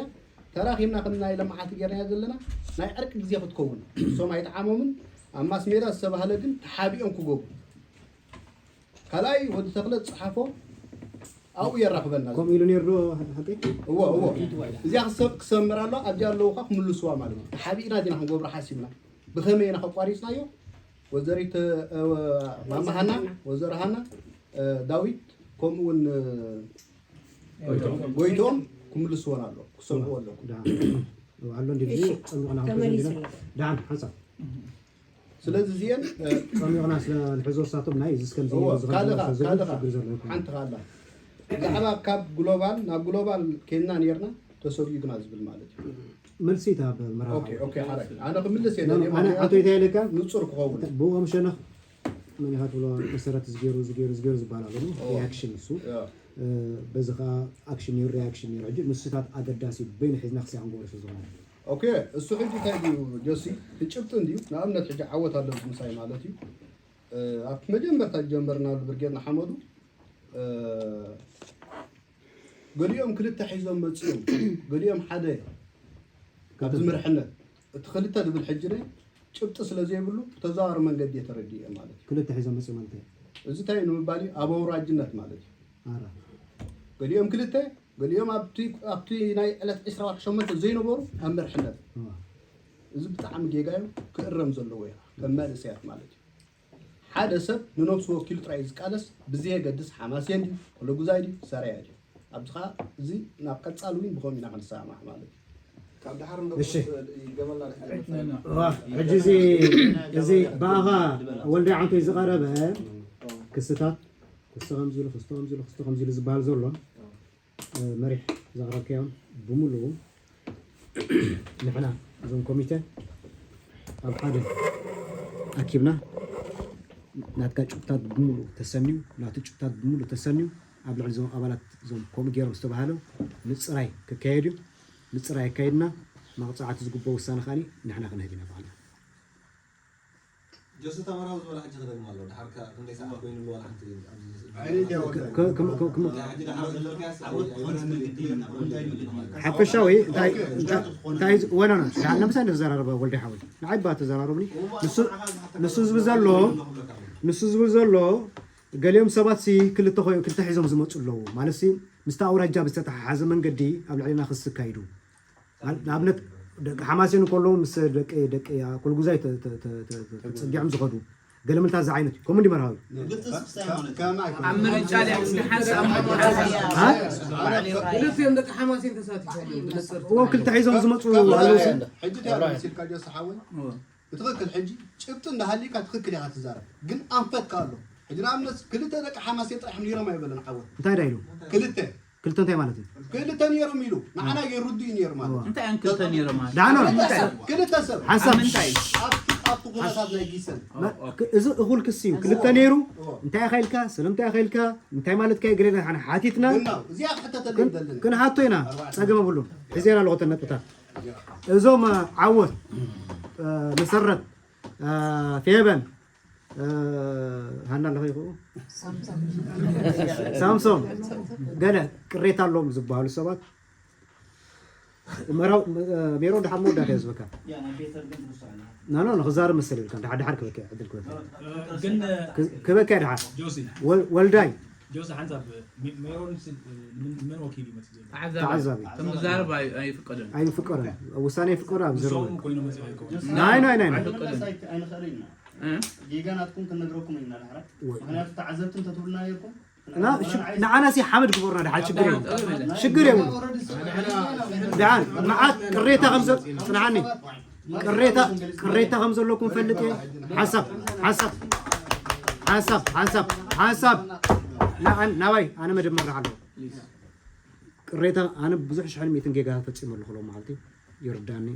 ተራኺብና ከም ናይ ለማዓቲ ጌርናያ ዘለና ናይ ዕርቂ ግዜ ክትከውን እሶም ኣይጠዓሞምን ኣብ ማስሜዳ ዝተባህለ ግን ተሓቢኦም ክገብሩ ካልኣይ ወዲ ተኽለ ዝፀሓፎ ኣብኡ የራኽበና ከምኡ ኢሉ ነይሩ ዶ ሓቀይ እዎ እዎ እዚኣ ክሰብ ክሰምር ኣሎ ኣብዚኣ ኣለዉ ከዓ ክምልስዋ ማለት እዩ ተሓቢእና ዲና ክንገብሮ ሓሲብና ብኸመይ ኢና ከቋሪፅናዮ ወዘሪት ማማሃና ወዘሮ ሃና ዳዊት ከምኡ እውን ጎይቶም ክምልስወን ኣሎ ክሰምዕዎ ኣለኩም ኣሎ እንዲ ጸሚቕና ተመሊስና ድሓን ሓንሳብ ስለዚ እዚአን ጸሚቕና ስለ ንሕዞ ሳቶም ናይ እዚ እስከምዚ እዎ፣ ዝኸምዚ ካልኻ ዝኸምዚ ካልኻ ችግር ዘሎ ይኹን። ሓንቲ ካላ ብዛዕባ ካብ ግሎባል ናብ ግሎባል ኬንና ነርና ተሰጊኡ ግና ዝብል ማለት እዩ መልሲ ይትሃብ መርሃ ኦኬ ኦኬ ሓራይ ኣነ ክምልስ የለ ኣነ ኣቶ ይታየለካ ንጹር ክኸውን ብኦም ሸነኽ መን ኢኻ ትብሎ መሰረት ዝገይሩ ዝገይሩ ዝገይሩ ዝበሃል ኣሎ ኦ። ሪያክሽን እሱ ያ። በዚ ከዓ ኣክሽን ነይሩ ሪያክሽን ነይሩ ሕጂ ንሱታት ኣገዳሲ በይኑ ሒዝና ክሳይ ክንገብሮ ስለ ዝኾነ ኦኬ እሱ ሕጂ እንታይ ድዩ ጆሲ ክጭብጥን ድዩ ንኣብነት ሕጂ ዓወት ኣለዎ ምሳይ ማለት እዩ ኣብቲ መጀመርታ ዝጀመርናሉ ብርጌድ ንሓመዱ ገሊኦም ክልተ ሒዞም መፅኦም ገሊኦም ሓደ ካብዚ መርሕነት እቲ ክልተ ዝብል ሕጂ ነ ጭብጢ ስለ ዘይብሉ ብተዘዋዋሪ መንገዲ እየ ተረዲኤ ማለት እዩ ክልተ ሒዞም መፅኦም ማለት እዩ እዚ እንታይ እዩ ንምባል እዩ ኣብ ኣውራጅነት ማለት እዩ ኣራ ገሊኦም ክልተ ገሊኦም ኣብቲ ኣብቲ ናይ ዕለት ዕስራ ወርሒ ሸሞንተ ዘይነበሩ ኣብ መርሕነት እዋ። እዚ ብጣዕሚ ጌጋ እዩ ክእረም ዘለዎ እዩ ከም መንእሰያት ማለት እዩ ሓደ ሰብ ንነብሱ ወኪሉ ጥራይ እዩ ዝቃለስ ብዘየገድስ ሓማሴን ድዩ ኮለጉዛይ ድዩ ሰራያ ድዩ ኣብዚ ከዓ እዚ ናብ ቀፃሊ እውን ብኸምኡ ኢና ክንሰማማዕ ማለት እዩ ካብ ድሓር እንዶ እሺ። ይገመልና ዋ፣ ሕጂ እዚ እዚ ብኣኻ ወልደ ዓንቶይ ዝቐረበ ክስታት ክስተ ከምዚ ኢሉ ክስተ ከምዚ ኢሉ ክስተ ከምዚ ኢሉ ዝበሃል ዘሎ መሪሕ ዘቕረብካዮም ብምሉኡ ንሕና እዞም ኮሚተ ኣብ ሓደ ኣኪብና ናትካ ጭብጥታት ብምሉኡ ተሰንዩ ናቱ ጭብጥታት ብምሉኡ ተሰንዩ ኣብ ልዕሊ እዞም ኣባላት እዞም ከምኡ ገይሮም ዝተባሃሉ ምፅራይ ክካየድ እዩ ምፅራይ ኣካይድና መቕፃዕቲ ዝግበኦ ውሳነ ከዓ ንሕና ክንህብ ኢና ባዕልና ጆሲ ተመራዊ ዝበለ ሕጂ ክደግም ኣሎ ድሓር ከ ክንደይ ሰዓት ኮይኑ ኣሎ ዋላ ሓንቲ ኣብዚ ዓይነይ ዲያ ወደ ከ- ከ- ከ- ከ- ሕጂ ድሓር ዘለካ ዓወት ክኾን ዝብል ግዲ ኢና ሓፈሻዊ እንታይ እንታይ- እንታይ ዝ- ወላ ና ለምሳሌ ተዘራረበ ወልደ ሓወይ ንዓይ ባ ተዘራረብኒ ንሱ ንሱ ዝብል ዘሎ ንሱ ዝብል ዘሎ ገሊኦም ሰባት ሲ ክልተ ኮይ ክልተ ሒዞም ዝመፁ ኣለዉ ማለት ሲ ምስቲ ኣውራጃ ብዝተተሓሓዘ መንገዲ ኣብ ልዕሊና ክስ ኣካይዱ ንኣብነት ደቂ ሓማሴን ከለዉ ምስ ደቂ ደቂ ኮልጉዛይ ተፅጊዖም ዝኸዱ ገለመልታ እዚ ዓይነት እዩ ከምኡ እንዲ መርሃዊ ኣብ ምርጫ ድያ እስኪ ሓንሳብ ምርጫ ክልተ ሒዞም ዝመፁ ኣለዉ ሕጂ ተያሲልካ ጆስ ሓወይ ብትኽክል ሕጂ ጭብጢ እንዳሃሊካ ትኽክል ኢኻ ትዛረብ ግን ኣንፈትካ ኣሎ ሕጂ ንኣብነት ክልተ ደቂ ሓማሴን ጥራሕ ነይሮም ኣይበለን ዓወት እንታይ ዳ ኢሉ ክልተ ክልተ እንታይ ማለት እዩ ክልተ ነይሮም ኢሉ ንዓና የርዱ እዩ ነይሩ ማለት እዋ። እንታይ እያን ክልተ ነይሮም ማለት ዳኖ ክልተ ሰብ ሓንሳብ ምንታይ ኣብቲ ኣብቲ ኩነታት ናይ ጊሰን እዚ እኹል ክሲ እዩ ክልተ ነይሩ እንታይ ኢኻ ኢልካ ስለምንታይ ኢኻ ኢልካ እንታይ ማለት ካይ ገሌና ሓነ ሓቲትና ግን ነው እዚኣ ክሕተተለይ ይደልን ክንሓቶ ኢና ፀገም ኣብሉን ሒዜና ኣለኹ ተነጥብታት እዞም ዓወት መሰረት ፌበን ሃና ኣለኸ ይኽኡ ሳምሶም ገለ ቅሬታ ኣለዎም ዝበሃሉ ሰባት መራው ሜሮን ድሓር መወዳእታ እየ ዝበካ። ናኖ ንክዛረብ መሰል ይብልካ። ድሓር ድሓር ክበካ ዕድል ክበካ። ግን ክበካ ድሓር። ጆሲ ወልዳይ ጆሲ ሓንሳብ ሜሮን መን ወኪል ይመጽእ ዘሎ? ተዓዛቢ። ተመዛረብ ኣይፍቀድን። ኣይፍቀድን። ውሳኔ ይፍቀዱ ኣብ ዝርብ። ኮይኖም መጽእ ኣይከውን። ናይ ናይ ናይ ናይ። ኣይንኽእልን ኢና። ጌጋ ናትኩም ክንነግረኩም ኢና ድሓር። ምክንያቱ ተዓዘብቲ እንተትብሉና ነይርኩም ንዓና ሲ ሓመድ ግበሩና ድሓር። ሽግር የብሉ። ሽግር የብሉ። ድሓር መዓት ቅሬታ ከም ዘ- ጽንዓኒ። ቅሬታ ቅሬታ ከም ዘለኩም ፈልጥ እየ። ሓንሳብ ሓንሳብ ሓንሳብ ሓንሳብ ሓንሳብ ንዓን ናባይ ኣነ መደመር ኣለዎ። ቅሬታ ኣነ ብዙሕ ሽሕን ሚእትን ጌጋታት ፈጺመ ኣለኹ ሎም መዓልቲ ይርዳኒ።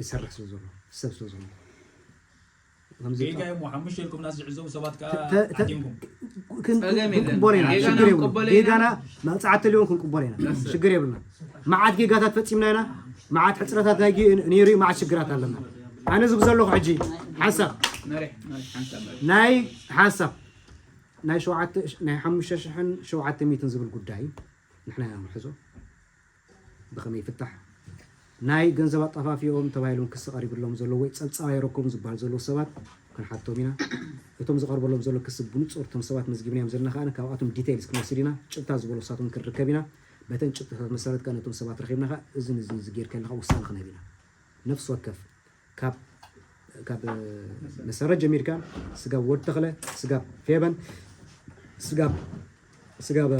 ይሰርሕ ስለ ዘሎ ሰብ ስለ ዘሎ ጌጋ እሞ ሓሙሽተ ኢልኩም ናስ ዝዕዘቡ ሰባት ከዓ ዓዲምኩም። ክንቅበሎ ኢና። ሽግር የብሉ። ጌጋና መቕፃዕቲ ተልዮም ክንቅበሎ ኢና። ሽግር የብልና። መዓት ጌጋታት ፈፂምና ኢና። መዓት ሕፅረታት ናይ ነይሩ እዩ። መዓት ሽግራት ኣለና። ኣነ ዝብ ዘለኹ ሕጂ ሓንሳብ ናይ ሓንሳብ ናይ ሸውዓተ ናይ ሓሙሽተ ሽሕን ሸውዓተ ሚእትን ዝብል ጉዳይ ንሕና ኢና ንሕዞ። ብኸመይ ይፍታሕ? ናይ ገንዘብ ኣጠፋፊኦም ተባሂሎም ክሲ ቀሪብሎም ዘሎ ወይ ጸብጻብ ኣይረከቡን ዝበሃል ዘለዉ ሰባት ክንሓቶም ኢና። እቶም ዝቐርበሎም ዘሎ ክሲ ብንጹር እቶም ሰባት መዝጊብናዮም ዘለና ከኣ ካብኣቶም ዲቴይልስ ክንወስድ ኢና። ጭብጣ ዝበሎ ንሳቶም ክንርከብ ኢና። በተን ጭብጥታት መሰረት ከኣ ነቶም ሰባት ረኺብና ከኣ እዝን እዝን እዚ ጌርካ ኢልካ ውሳነ ክንህብ ኢና። ነፍሲ ወከፍ ካብ ካብ መሰረት ጀሚርካ ስጋብ ወድ ተኽለ ስጋብ ፌበን ስጋብ ስጋብ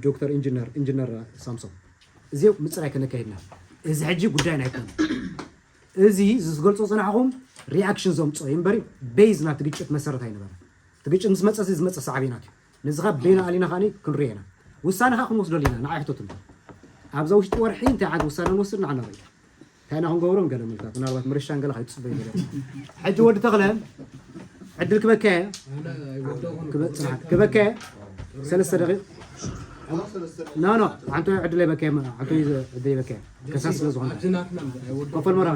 ዶክተር ኢንጂነር ኢንጂነር ሳምሶም እዚኦም ምፅራይ ከነካይድና እዚ ሕጂ ጉዳይና ኣይኮነ። እዚ ዝገልፆ ፅናሕኹም ሪኣክሽን ዘምፅኦ እዩ እምበሪ ቤዝ ናቲ ግጭት መሰረት ኣይነበረ። እቲ ግጭት ምስ መፀ እዚ ዝመፀ ሳዕቤናት እዩ። ነዚ ካብ ቤና ኣሊና ከዓኒ ክንሪኦ ኢና። ውሳነ ከዓ ክንወስደሉ ኢና። ንዓይ ሕተቱና ኣብዛ ውሽጢ ወርሒ እንታይ ዓይነት ውሳነ ንወስድ ንዓና ርኢ። እንታይ ኢና ክንገብሮ ገለ ምልታት ምናልባት ምርሻን ገለ ከይትፅበዩ ገለ ሕጂ ወዲ ተኽለ ዕድል ክበከ ክበከ ሰለስተ ደቂቕ ኖ ኖ ሓንቲ ዕድል ይበከ ሓንቲ ዕድል ይበከ ከሳስ ስለ ዝኾነ ኮፈል መራ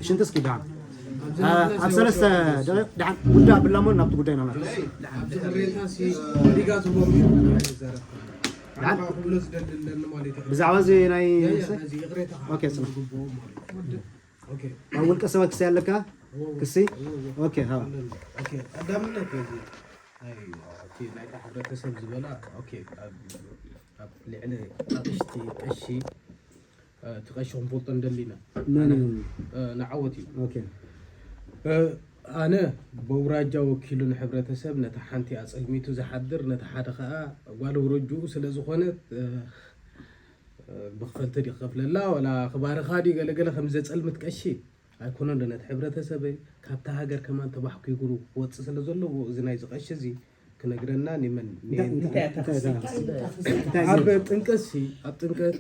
ሽንቲ እስኪ ደሓን ኣብ ሰለስተ ደቂቕ ደሓን ጉዳይ ኣብላሞን ናብቲ ጉዳይ ናና ብዛዕባ እዚ ናይ ኦኬ ጽና ኣብ ውልቀ ሰባት ክሲ ኣለካ ክሲ ኦኬ ሃው ቀዳምነት በዚ ናይ ናይታ ሕብረተሰብ ዝበላ ኣብ ልዕሊ ኣቅሽቲ ቀሺ እቲ ቀሺ ክንፈልጦ ንደሊ ኢና። መን እዩ? ንዓወት እዩ። ኦኬ። ኣነ በውራጃ ወኪሉ ንሕብረተሰብ ነታ ሓንቲ ኣጸልሚቱ ዝሓድር ነታ ሓደ ከኣ ጓል ውርጅኡ ስለ ዝኾነት ብኽፈልቲ ድዩ ክኸፍለላ ወላ ክባርኻ ድዩ ገለገለ ከም ዘጸልምት ቀሺ ኣይኮነን ዶ ነቲ ሕብረተሰበይ ካብታ ሃገር ከማን ተባሕኪጉ ክወጽእ ስለ ዘለዎ እዚ ናይዚ ቀሺ እዚ ክነግረና ኒመን እንታይ እያ እታ ክሲ? እንታይ ኣብ ጥንቀት ሲ ኣብ ጥንቀት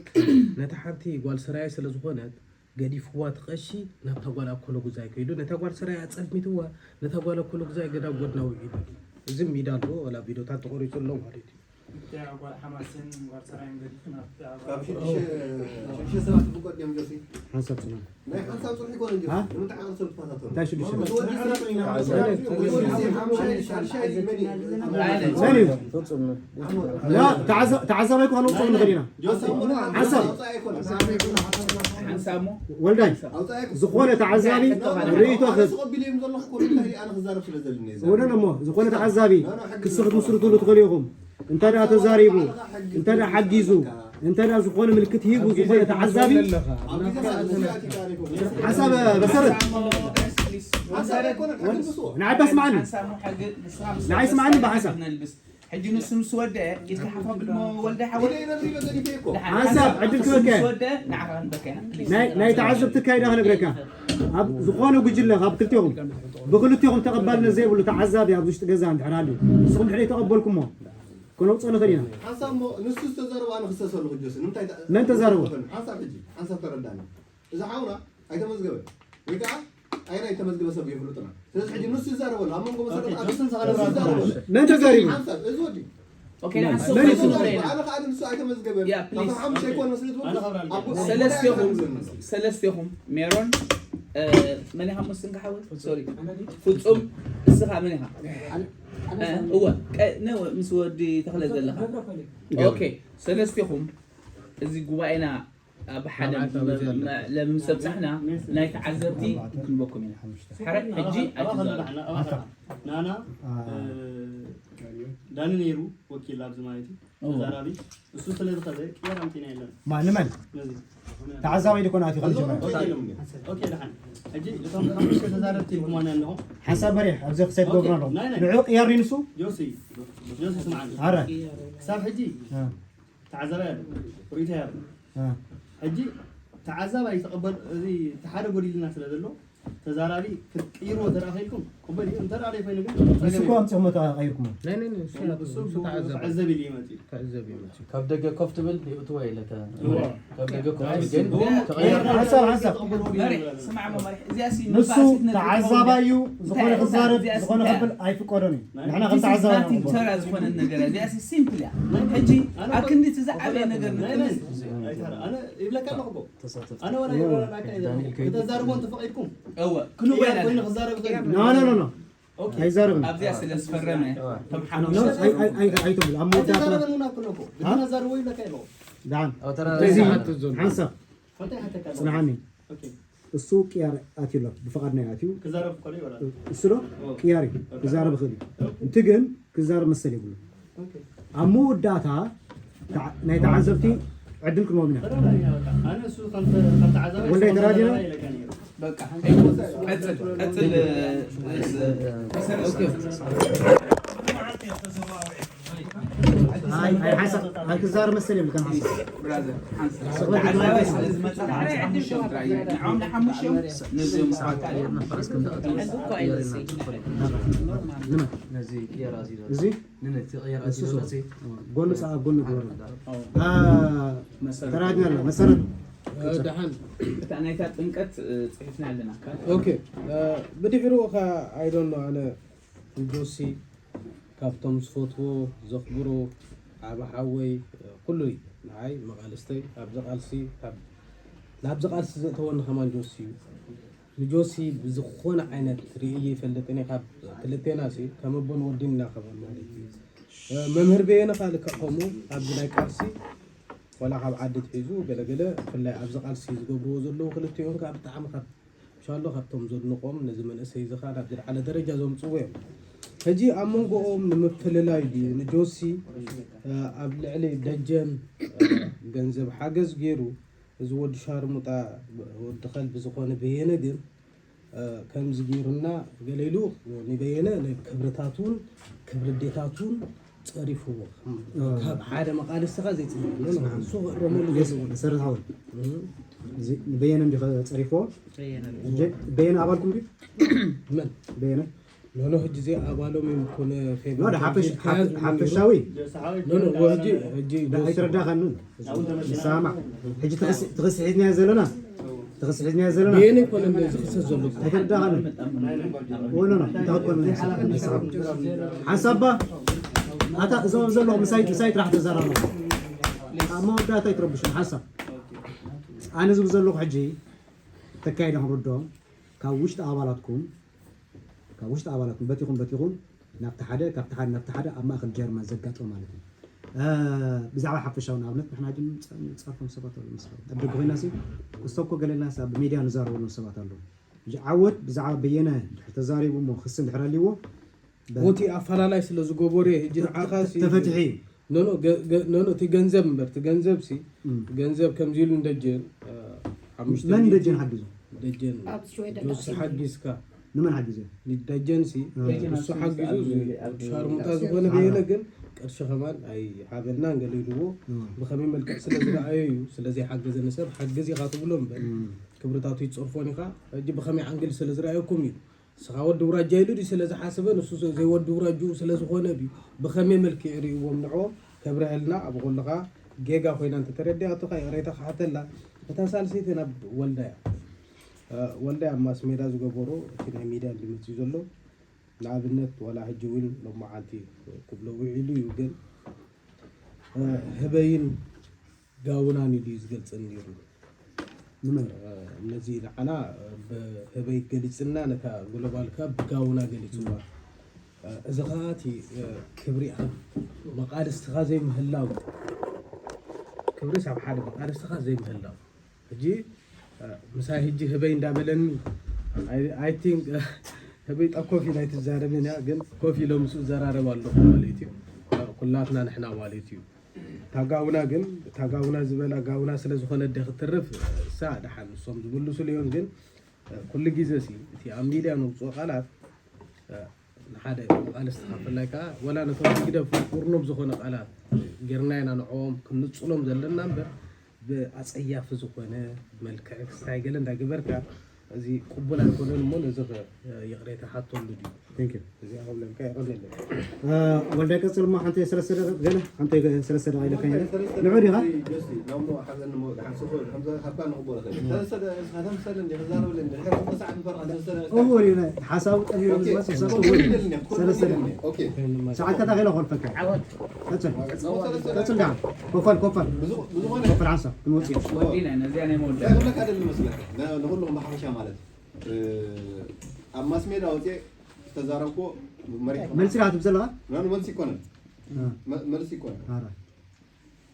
ነታ ሓንቲ ጓል ሰራየ ስለ ዝኾነት ገዲፍዋ እቲ ቀሺ ናብታ ጓል ኣኮሎ ጉዛይ ከይዱ ነታ ጓል ሰራየ ኣጸልሚትዋ ነታ ጓል ኣኮሎ ጉዛይ ገዳ ጎድና ውዒሉ እዚ ሚዳ ኣሎ ወላ ቪዲዮታት ተቆሪጹ ኣሎ ማለት እዩ። እታ ጓል ሓማስን ጓል ሰራየን ገዲፉ ናብታ ጓል ካብ ሽዱሽተ ሽዱሽተ ሰባት ዝፍቀድ እዮም ጆሲ ሓንሳብ ጽናሕ ናይ ሓንሳብ ጽልሒ ኮነ ጆሲ ንምንታይ ዓቕሊ ሰብ ትፈታተኑ እንታይ ሽዱሽተ ወዲ ሓንሳብ ተዓዛባይ ክኾን ውፅእ ንኽእል ኢና ሓንሳብ ወልዳይ ዝኾነ ተዓዛቢ ርእይቶ ክህብ እውንን እሞ ዝኾነ ተዓዛቢ ክሲ ክትምስርትሉ ትኽእሉ ኢኹም እንተ ደኣ ተዛሪቡ እንተ ደኣ ሓጊዙ እንተ ደኣ ዝኾነ ምልክት ሂቡ ዝኾነ ተዓዛቢ ሓሳብ መሰረት ንዓይ ስምዓኒ ንዓይ ስምዓኒ ብሓሳብ ሕጂ ንሱ ምስ ወደአ ኢድካ ሓፍ ኣብል እሞ ወልደ ሓወይ ሓንሳብ ዕድል ክበከ ናይ ተዓዘብቲ ካይዳ ክነግረካ ኣብ ዝኾነ ጉጅለ ካብ ክልቴኹም ብክልቴኹም ተቐባልነት ዘይብሉ ተዓዛቢ ኣብ ውሽጢ ገዛ እንድሕር ኣልዩ ንስኹም ድሕሪ ተቐበልኩሞ ከነውፅኦ ንኽእል ኢና ሓንሳብ እሞ ንሱ ዝተዛረበ ኣነ ክሰሰሉ ክጆሲ ንምንታይ መን ተዛረቦ ሓንሳብ ሕጂ ሓንሳብ ተረዳኒ እዚ ሓውና ኣይተመዝገበን ወይ ከዓ ኣየናይ ተመዝገበ ሰብ የፍልጡና ስለዚ ሕጂ ንሱ ይዛረበሉ ኣብ መንጎ መሰረት ኣዲስን ሰቐለ ይዛረበሉ መን ተዛሪቡ ሓንሳብ እዚ ወዲ መን እዩ ስሙ? ኣነ ከዓ ንሱ ኣይተመዝገበን Yeah, please. ካብቶም ሓሙሽተ ኣይኮን መስሊ ትብል ሰለስቴኹም ሰለስቴኹም ሜሮን መን ኢኻ ሙስን ክሓወ ሶሪ ፍጹም እስኻ መን ኢኻ እወ ቀ- ነ- ምስ ወዲ ተኽለ ዘለኻ ኦኬ ሰለስቴኹም እዚ ጉባኤና ኣብ ሓደ መ- መ- ለምሰብጻሕና ናይ ተዓዘብቲ ክንበኩም ኢና። ሕራይ ሕጂ ኣይትዛረቡ። ናና ዳኒ ነይሩ ወኪል ኣብዚ ማለት እዩ ተዛራቢ እሱ ስለ ዝኸደ ቅየር ኣምፂና የለን ማንመን ነዚ ተዓዛባይ ድኮን ኣትዩ ከም ጀመረ ኦኬ ደሓን ሕጂ እቶም ሓሙሽተ ተዛረብቲ ኢልኩማና ኣለኹም ሓንሳብ መሪሕ ኣብዚ ክሰድ ገብሮ ኣለኹ ንዑ ቅየር ንሱ ጆሲ ጆሲ ስምዓኒ ኣረ ክሳብ ሕጂ ተዓዛባይ ኣሎ ርእይቶ ያለ ሕጂ ተዓዛባይ ተቐበል እዚ ተሓደ ጎዲልና ስለ ዘሎ ተዛራቢ ክትቅይርዎ ተረኣ ኸይልኩም ቅበል እዩ እንተ ደኣ ዘይኮይኑ ግን ንሱ እኮ ኣምፅኹም ተቐይርኩም እሱ ክዕዘብ ኢሉ ይመፅ እዩ ካብ ደገ ኮፍ ትብል ይእትዎ ኢለ ካብ ደገ ኮፍ ትብል ግን ተቐይር ሓሳብ ሓሳብ መሪሕ ስማዕ መሪሕ እዚኣ ሲ ንሱ ተዓዛባይ እዩ ዝኾነ ክዛረብ ዝኾነ ከብል ኣይፍቀዶን እዩ ንሕና ከም ተዓዛባይ ኢና ንቕበሎ። ተራ ዝኾነ ነገር እዚኣ ሲ ሲምፕል እያ። ሕጂ ኣብ ክንዲ እቲ ዝዓበየ ነገር ንክምስ ኣነ ይብለካ ኣለኹ ኣነ ወላ ይረዳካ እየ ዘለኹ። ክተዛርቦ እንተፈቒድኩም እወ ክንወያደ ኮይኑ ክዛረብ ይኽእል እዩ። ኖ ኖ ኖ ኖ ኣይዛረብን ኣብዚኣ ስለ ዝፈረመ ከም ኖ ሓሙሽተ ኣይ- ኣይ- ኣይ- ኣይትብል ኣብ መወዳእታ ኣይተዛረበን እውን ኣኩለኩ ብተዛርቦ ይብለካ ኣለኹ ደሓን ኣውተራ እዚ ሓንሳብ ፈንታይ ሓተካ ኣለኹ ፅንሓኒ ኦኬ እሱ ቅያር ኣትዩ ኣሎ ብፍቓድ ናይ ኣትዩ ክዛረብ ከሎ ይበላል እሱ ዶ ቅያር እዩ ክዛረብ ይኽእል እዩ እቲ ግን ክዛረብ መሰል የብሉ ኦኬ ኣብ መወዳእታ ተዓ- ናይ ተዓዘብቲ ዕድል ክንቦም ኢና ተረዳዳእና በቃ ኣነ እሱ ከምተ- ከምተዓዛቢ ወልዳይ ተራዲና? ኢለካ ነይሩ በቃ ቀጽል ቀጽል መሰረት ኣይ ኣይ ሓንሳብ ኣይክዛረብ መሰል የብልካን ሓንሳብ ብራዘር ሓንሳብ ተዓዛባይ ስለ ዝመጻ ንዓም ንሓሙሽዮም ነዚኦም ንመን ነዚ ቅየራ እዚ እዚ ንነቲ ቅየራ ንሱ ሰው ጎኑ ሰ ኣብ ጎኑ ግበሩ ተራድና ኣሎ መሰረት ደሓን እታ ናይታ ጥምቀት ጽሒፍና ኣለና ኦኬ ብድሕሩ ከ ኣይዶኖ ኣነ ጆሲ ካብቶም ዝፈትዎ ዘኽብሮ ዓብ ሓወይ ኩሉ እዩ ንዓይ መቓልስተይ ኣብዚ ቃልሲ ናብዚ ቃልሲ ዘእተወኒ ከማን ጆሲ እዩ ንጆሲ ብዝኾነ ዓይነት ርእየ ይፈልጥን ካብ ክልቴና ሲ ከም ኣቦን ወድን ኢና ከማን ማለት እዩ መምህር በየነ ካ ልክዕ ከምኡ ኣብዚ ናይ ቃልሲ ዋላ ካብ ዓዲ ትሒዙ ገለገለ ብፍላይ ኣብዚ ቃልሲ ዝገብርዎ ዘለዉ ክልቲኦም ከዓ ብጣዕሚ ካብ ሻሎ ካብቶም ዘድንቆም ነዚ መንእሰይ እዚ ከዓ ናብ ዝለዓለ ደረጃ ዘምፅዎ እዮም ሕጂ ኣብ መንጎኦም ንምፍልላይ ድዩ ንጆሲ ኣብ ልዕሊ ደጀን ገንዘብ ሓገዝ ገይሩ እዚ ወዲ ሻርሙጣ ወዲ ከልቢ ዝኾነ በየነ ግን ከምዚ ገይሩና ገለ ኢሉ ንበየነ ክብርታቱን ክብሪ ኣዴታቱን ፀሪፍዎ ካብ ሓደ መቃልስኻ ዘይፅንሱ ክእረመሉ ዘለዎ መሰረታዊ ንበየነ እንዲ ፀሪፍዎ በየነ ኣባልኩም ድዩ መን በየነ ኖኖ ሕጂ እዚኣ ኣባሎም እዮም ኮነ ኖ ሓፈሻዊ ኖኖ ሕጂ ሕጂ ኣይተረዳኻንን ንሳማ ሕጂ ትኽስሒዝናዮ ዘለና ትኽስሒዝናዮ ዘለና የኔ ኮነ እንደዚ ክሰት ዘሎ ኣይተረዳኻንን ወኖ ኖ እንታይ ኮነ ሓንሳባ ኣታ እዞም ዘለኹ ምሳይ ምሳይ ጥራሕ ተዛራረቡ ኣብ መወዳእታ ኣይትረብሹ ሓንሳብ ኣነ ዝብል ዘለኹ ሕጂ ተካይደ ክንርድኦም ካብ ውሽጢ ኣባላትኩም ካብ ውሽጢ ኣባላትኩም በቲኹም በቲኹም ናብቲ ሓደ ካብቲ ሓደ ናብቲ ሓደ ኣብ ማእከል ጀርመን ዘጋጥም ማለት እዩ ብዛዕባ ሓፈሻዊ ንኣብነት ንሕና ጅ ንፀርፎም ሰባት ኣለዉ መስለ ኣብ ደገ ኮይና ሲ ክሰኮ ገለና ሲ ኣብ ሜድያ ንዛረበሎም ሰባት ኣለዉ እዚ ዓወት ብዛዕባ በየነ ድሕር ተዛሪቡ እሞ ክሲ እንድሕር ኣልዎ ቦቲ ኣፈላላይ ስለ ዝገበሩ ሕጂ ንዓኻ ሲ ተፈትሒ እዩ ኖኖ ኖኖ እቲ ገንዘብ እምበር እቲ ገንዘብ ሲ ገንዘብ ከምዚ ኢሉ ንደጀን ሓሙሽተ መን ደጀን ሓጊዙ ደጀን ጆሲ ሓጊዝካ ንመን ሓጊዘ ደጀን ሲ እሱ ሓጊዙ ሻርሙጣ ዝኾነ በየነ ግን ቅርሺ ከማን ኣይሃበናን ገለ ኢልዎ ብኸመይ መልክዕ ስለ ዝረኣዮ እዩ ስለ ዘይሓገዘኒ ሰብ ሓግዝ ኢኻ ትብሎ እምበር ክብርታቱ ይፀርፎን ኢኻ ሕጂ ብኸመይ ዓንግል ስለ ዝረኣየኩም እዩ ንስኻ ወዲ ውራጃ ኢሉ ድዩ ስለ ዝሓስበ ንሱ ዘይወዲ ውራጅኡ ስለ ዝኾነ ድዩ ብኸመይ መልክዕ ርእይዎም ንዕኦም ከብረሀልና ኣብ ኾልኻ ጌጋ ኮይና እንተተረዲኣትኻ ይቕሬታ ክሓተላ እታ ሳልሰይቲ ናብ ወልዳያ ወልዳያ ኣብ ማስ ሜዳ ዝገበሮ እቲ ናይ ሚድያ እንድመፅኡ ዘሎ ንኣብነት ዋላ ሕጂ እውን ሎመዓልቲ ክብሎ ውዒሉ እዩ ግን ህበይን ጋውናን ኢሉ እዩ ዝገልፀኒ ነይሩ ንመን ነዚ ንዓና ብህበይ ገሊፅና ነታ ግሎባልካ ብጋውና ገሊፅዋ እዚ ከዓ እቲ ክብሪ ኣብ መቃልስትኻ ዘይምህላው ክብርስ ኣብ ሓደ መቃለስትኻ ዘይምህላው። ሕጂ ምሳይ ሕጂ ህበይ እንዳበለኒ፣ I think ህበይ ጣ ኮፍ ኢላ ኣይትዛረብን እያ፣ ግን ኮፍ ኢሎም ምስ እዘራረብ ኣለኹ ማለት እዩ። ኩላትና ንሕና ማለት እዩ። ታጋውና ግን ታጋውና ዝበላ ጋውና ስለ ዝኾነ ደ ክትርፍ እሳ ደሓን ንሶም ዝምልሱ ልዮን። ግን ኩሉ ግዜ ሲ እቲ ኣብ ሚድያ ነውፅኦ ቃላት ንሓደ መቃለስቲ ካብ ፈላይ ከዓ ወላ ነቶም ግደፍ ቁርኖብ ዝኾነ ቃላት ጌርና ኢና ንዕኦም ክንጽሎም ዘለና እምበር ብኣጸያፊ ዝኾነ መልክዕ ክስታይ ገለ እንዳገበርካ እዚ ቅቡል ኣይኮነን እሞ ነዚ ይቕሬታ ሓተሉ ድዩ? እዚ ኣውለልካ ይቐልል። ወልዳይ ቀጽል እሞ ሓንቲ ሰለስተ ደቂቕ ገለ ሓንቲ ሰለስተ ደቂቕ ኢለካ ኢለ ንዑ ዲኻ? እዎ ሓሳቡ ጠፊኡ ዝመጽእ ሰብ እዎ ሰለስተ ደቂቕ ሰዓት ከታኺለ ኮልፈካ ቀጽል ቀጽል ዳ ኮፋል ኮፋል ኮፋል ሓንሳብ ክንወጽእ ኢና። ወዲና ነዚያ ናይ መወዳእታ። ንኹሎም ብሓፈሻ ማለት ኣብ ማስ ሜዳ ወፅኤ ዝተዛረብኩዎ መሪሕ መልሲ ዳ ትብ ዘለኻ ናኑ መልሲ ይኮነን እ፣ መ- መልሲ ይኮነን ኣረ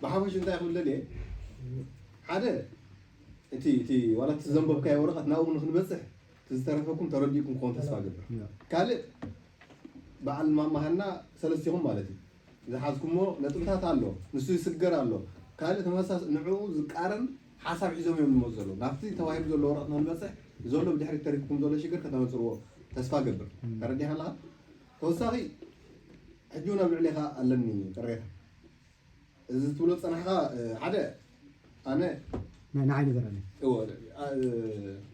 ብሓፈሽ እንታይ ክብል ደልየ ሓደ እቲ እቲ ዋላ እቲ ዘንበብካዮ ወረቐት ናብኡ ንክንበፅሕ እቲ ዝተረፈኩም ተረዲእኩም ክኾን ተስፋ ገብር ያ። ካልእ በዓል ማማሃና ሰለስቲኹም ማለት እዩ ዝሓዝኩሞ ነጥብታት ኣሎ፣ ንሱ ይስገር ኣሎ። ካልእ ተመሳስ ንዕኡ ዝቃረን ሓሳብ ሒዞም እዮም ዝመፁ ዘለዉ። ናብቲ ተዋሂቡ ዘሎ ወረቐት ንክንበፅሕ ዘሎ ብድሕሪት ተሪፍኩም ዘሎ ሽግር ከተመፅርዎ ተስፋ ገብር። ተረዲኻ ኣለኻ? ተወሳኺ ሕጂ እውን ኣብ ልዕሌኻ ኣለኒ ቅሬታ። እዚ ትብሎ ዝፀናሕኻ ሓደ ኣነ ናይ ንዓይ ንገረኒ። እወ፣ አ፣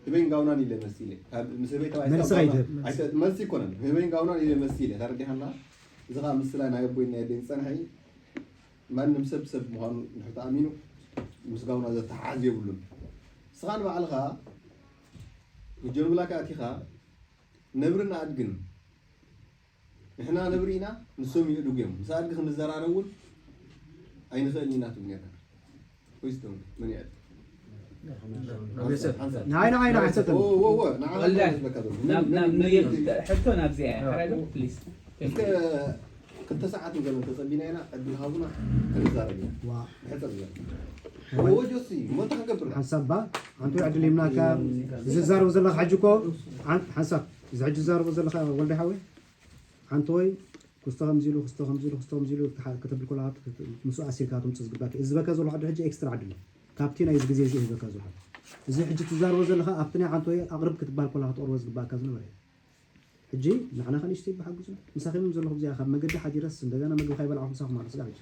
ህበይን ጋውናን ኢለ መሲለ። ካብ ምስ ህበይ ተባሂልካ መልሲ ጋውና-፣ ኣይትህብ። ኣይተ-፣ መልሲ ይኮነን። ህበይን ጋውናን ኢለ መሲለ። ተረዲኻና? እዚ ኸኣ ምስላ ናይ ኣቦይ ናይ ኣደይ ዝጸንሐ እዩ። ማንም ሰብ ሰብ ምዃኑ እንድሕር ተኣሚኑ ምስ ጋውና ዘተሓሓዝ የብሉን። ንስኻ ንባዕልኻ ብጀምብላካ ኣቲኻ ነብርን ኣድግን ንሕና ነብሪ ኢና ንሶም የእዱግ እዮም ምስ ኣድጊ ክንዘራረብ እውን ኣይንኽእልን ኢና ትብል ነርካ። ወይስ ደው መን ይዕድ? ንዓይ ንዓይ ንዓይ ሰተን ወልዳይ ናብ ናብ ነየት ሕቶ ናብዚኣ እያ ሓራይ ዶ ፕሊስ እስከ ክልተ ሰዓት ንገለ ተጸቢና ኢና ዕድል ሃቡና ክንዛረብ ኢና ዋ ብሕጽር ዝበለ ወጆሲ ሞንታ ክንገብር ሓንሳብ ባ ኣንተ ዕድል ይምናካ ዝዛረቡ ዘለኻ ሕጂ እኮ ሓንሳብ እዚ ሕጂ ዝዛረቡ ዘለኻ ወልዳይ ሓወይ ሓንተወይ ክስቶ ከምዚ ኢሉ ክስቶ ከምዚ ኢሉ ክስቶ ከምዚ ኢሉ ክትብል ከለኻ ምስኡ ኣሲርካ ትምፅእ ዝግባእ እዚ ዝበካ ዘሎ ዓዲ ሕጂ ኤክስትራ ዓዲ ኣሎ ካብቲ ናይዚ ግዜ እዚ ዝበካ ዘሎ እዚ ሕጂ ትዛረቦ ዘለኻ ኣብቲ ናይ ሓንተወይ ኣቕርብ ክትበሃል ከለኻ ክትቕርቦ ዝግባእካ ዝነበረ እዩ ሕጂ ንዓና ከንእሽተይ ብሓግዙ ምሳኺም ዘለኹም እዚኣ ካብ መገዲ ሓዲረስ እንደገና መግቢ ካይበላዕኹ ምሳኹም ኣሎ ስጋዕ ሕጂ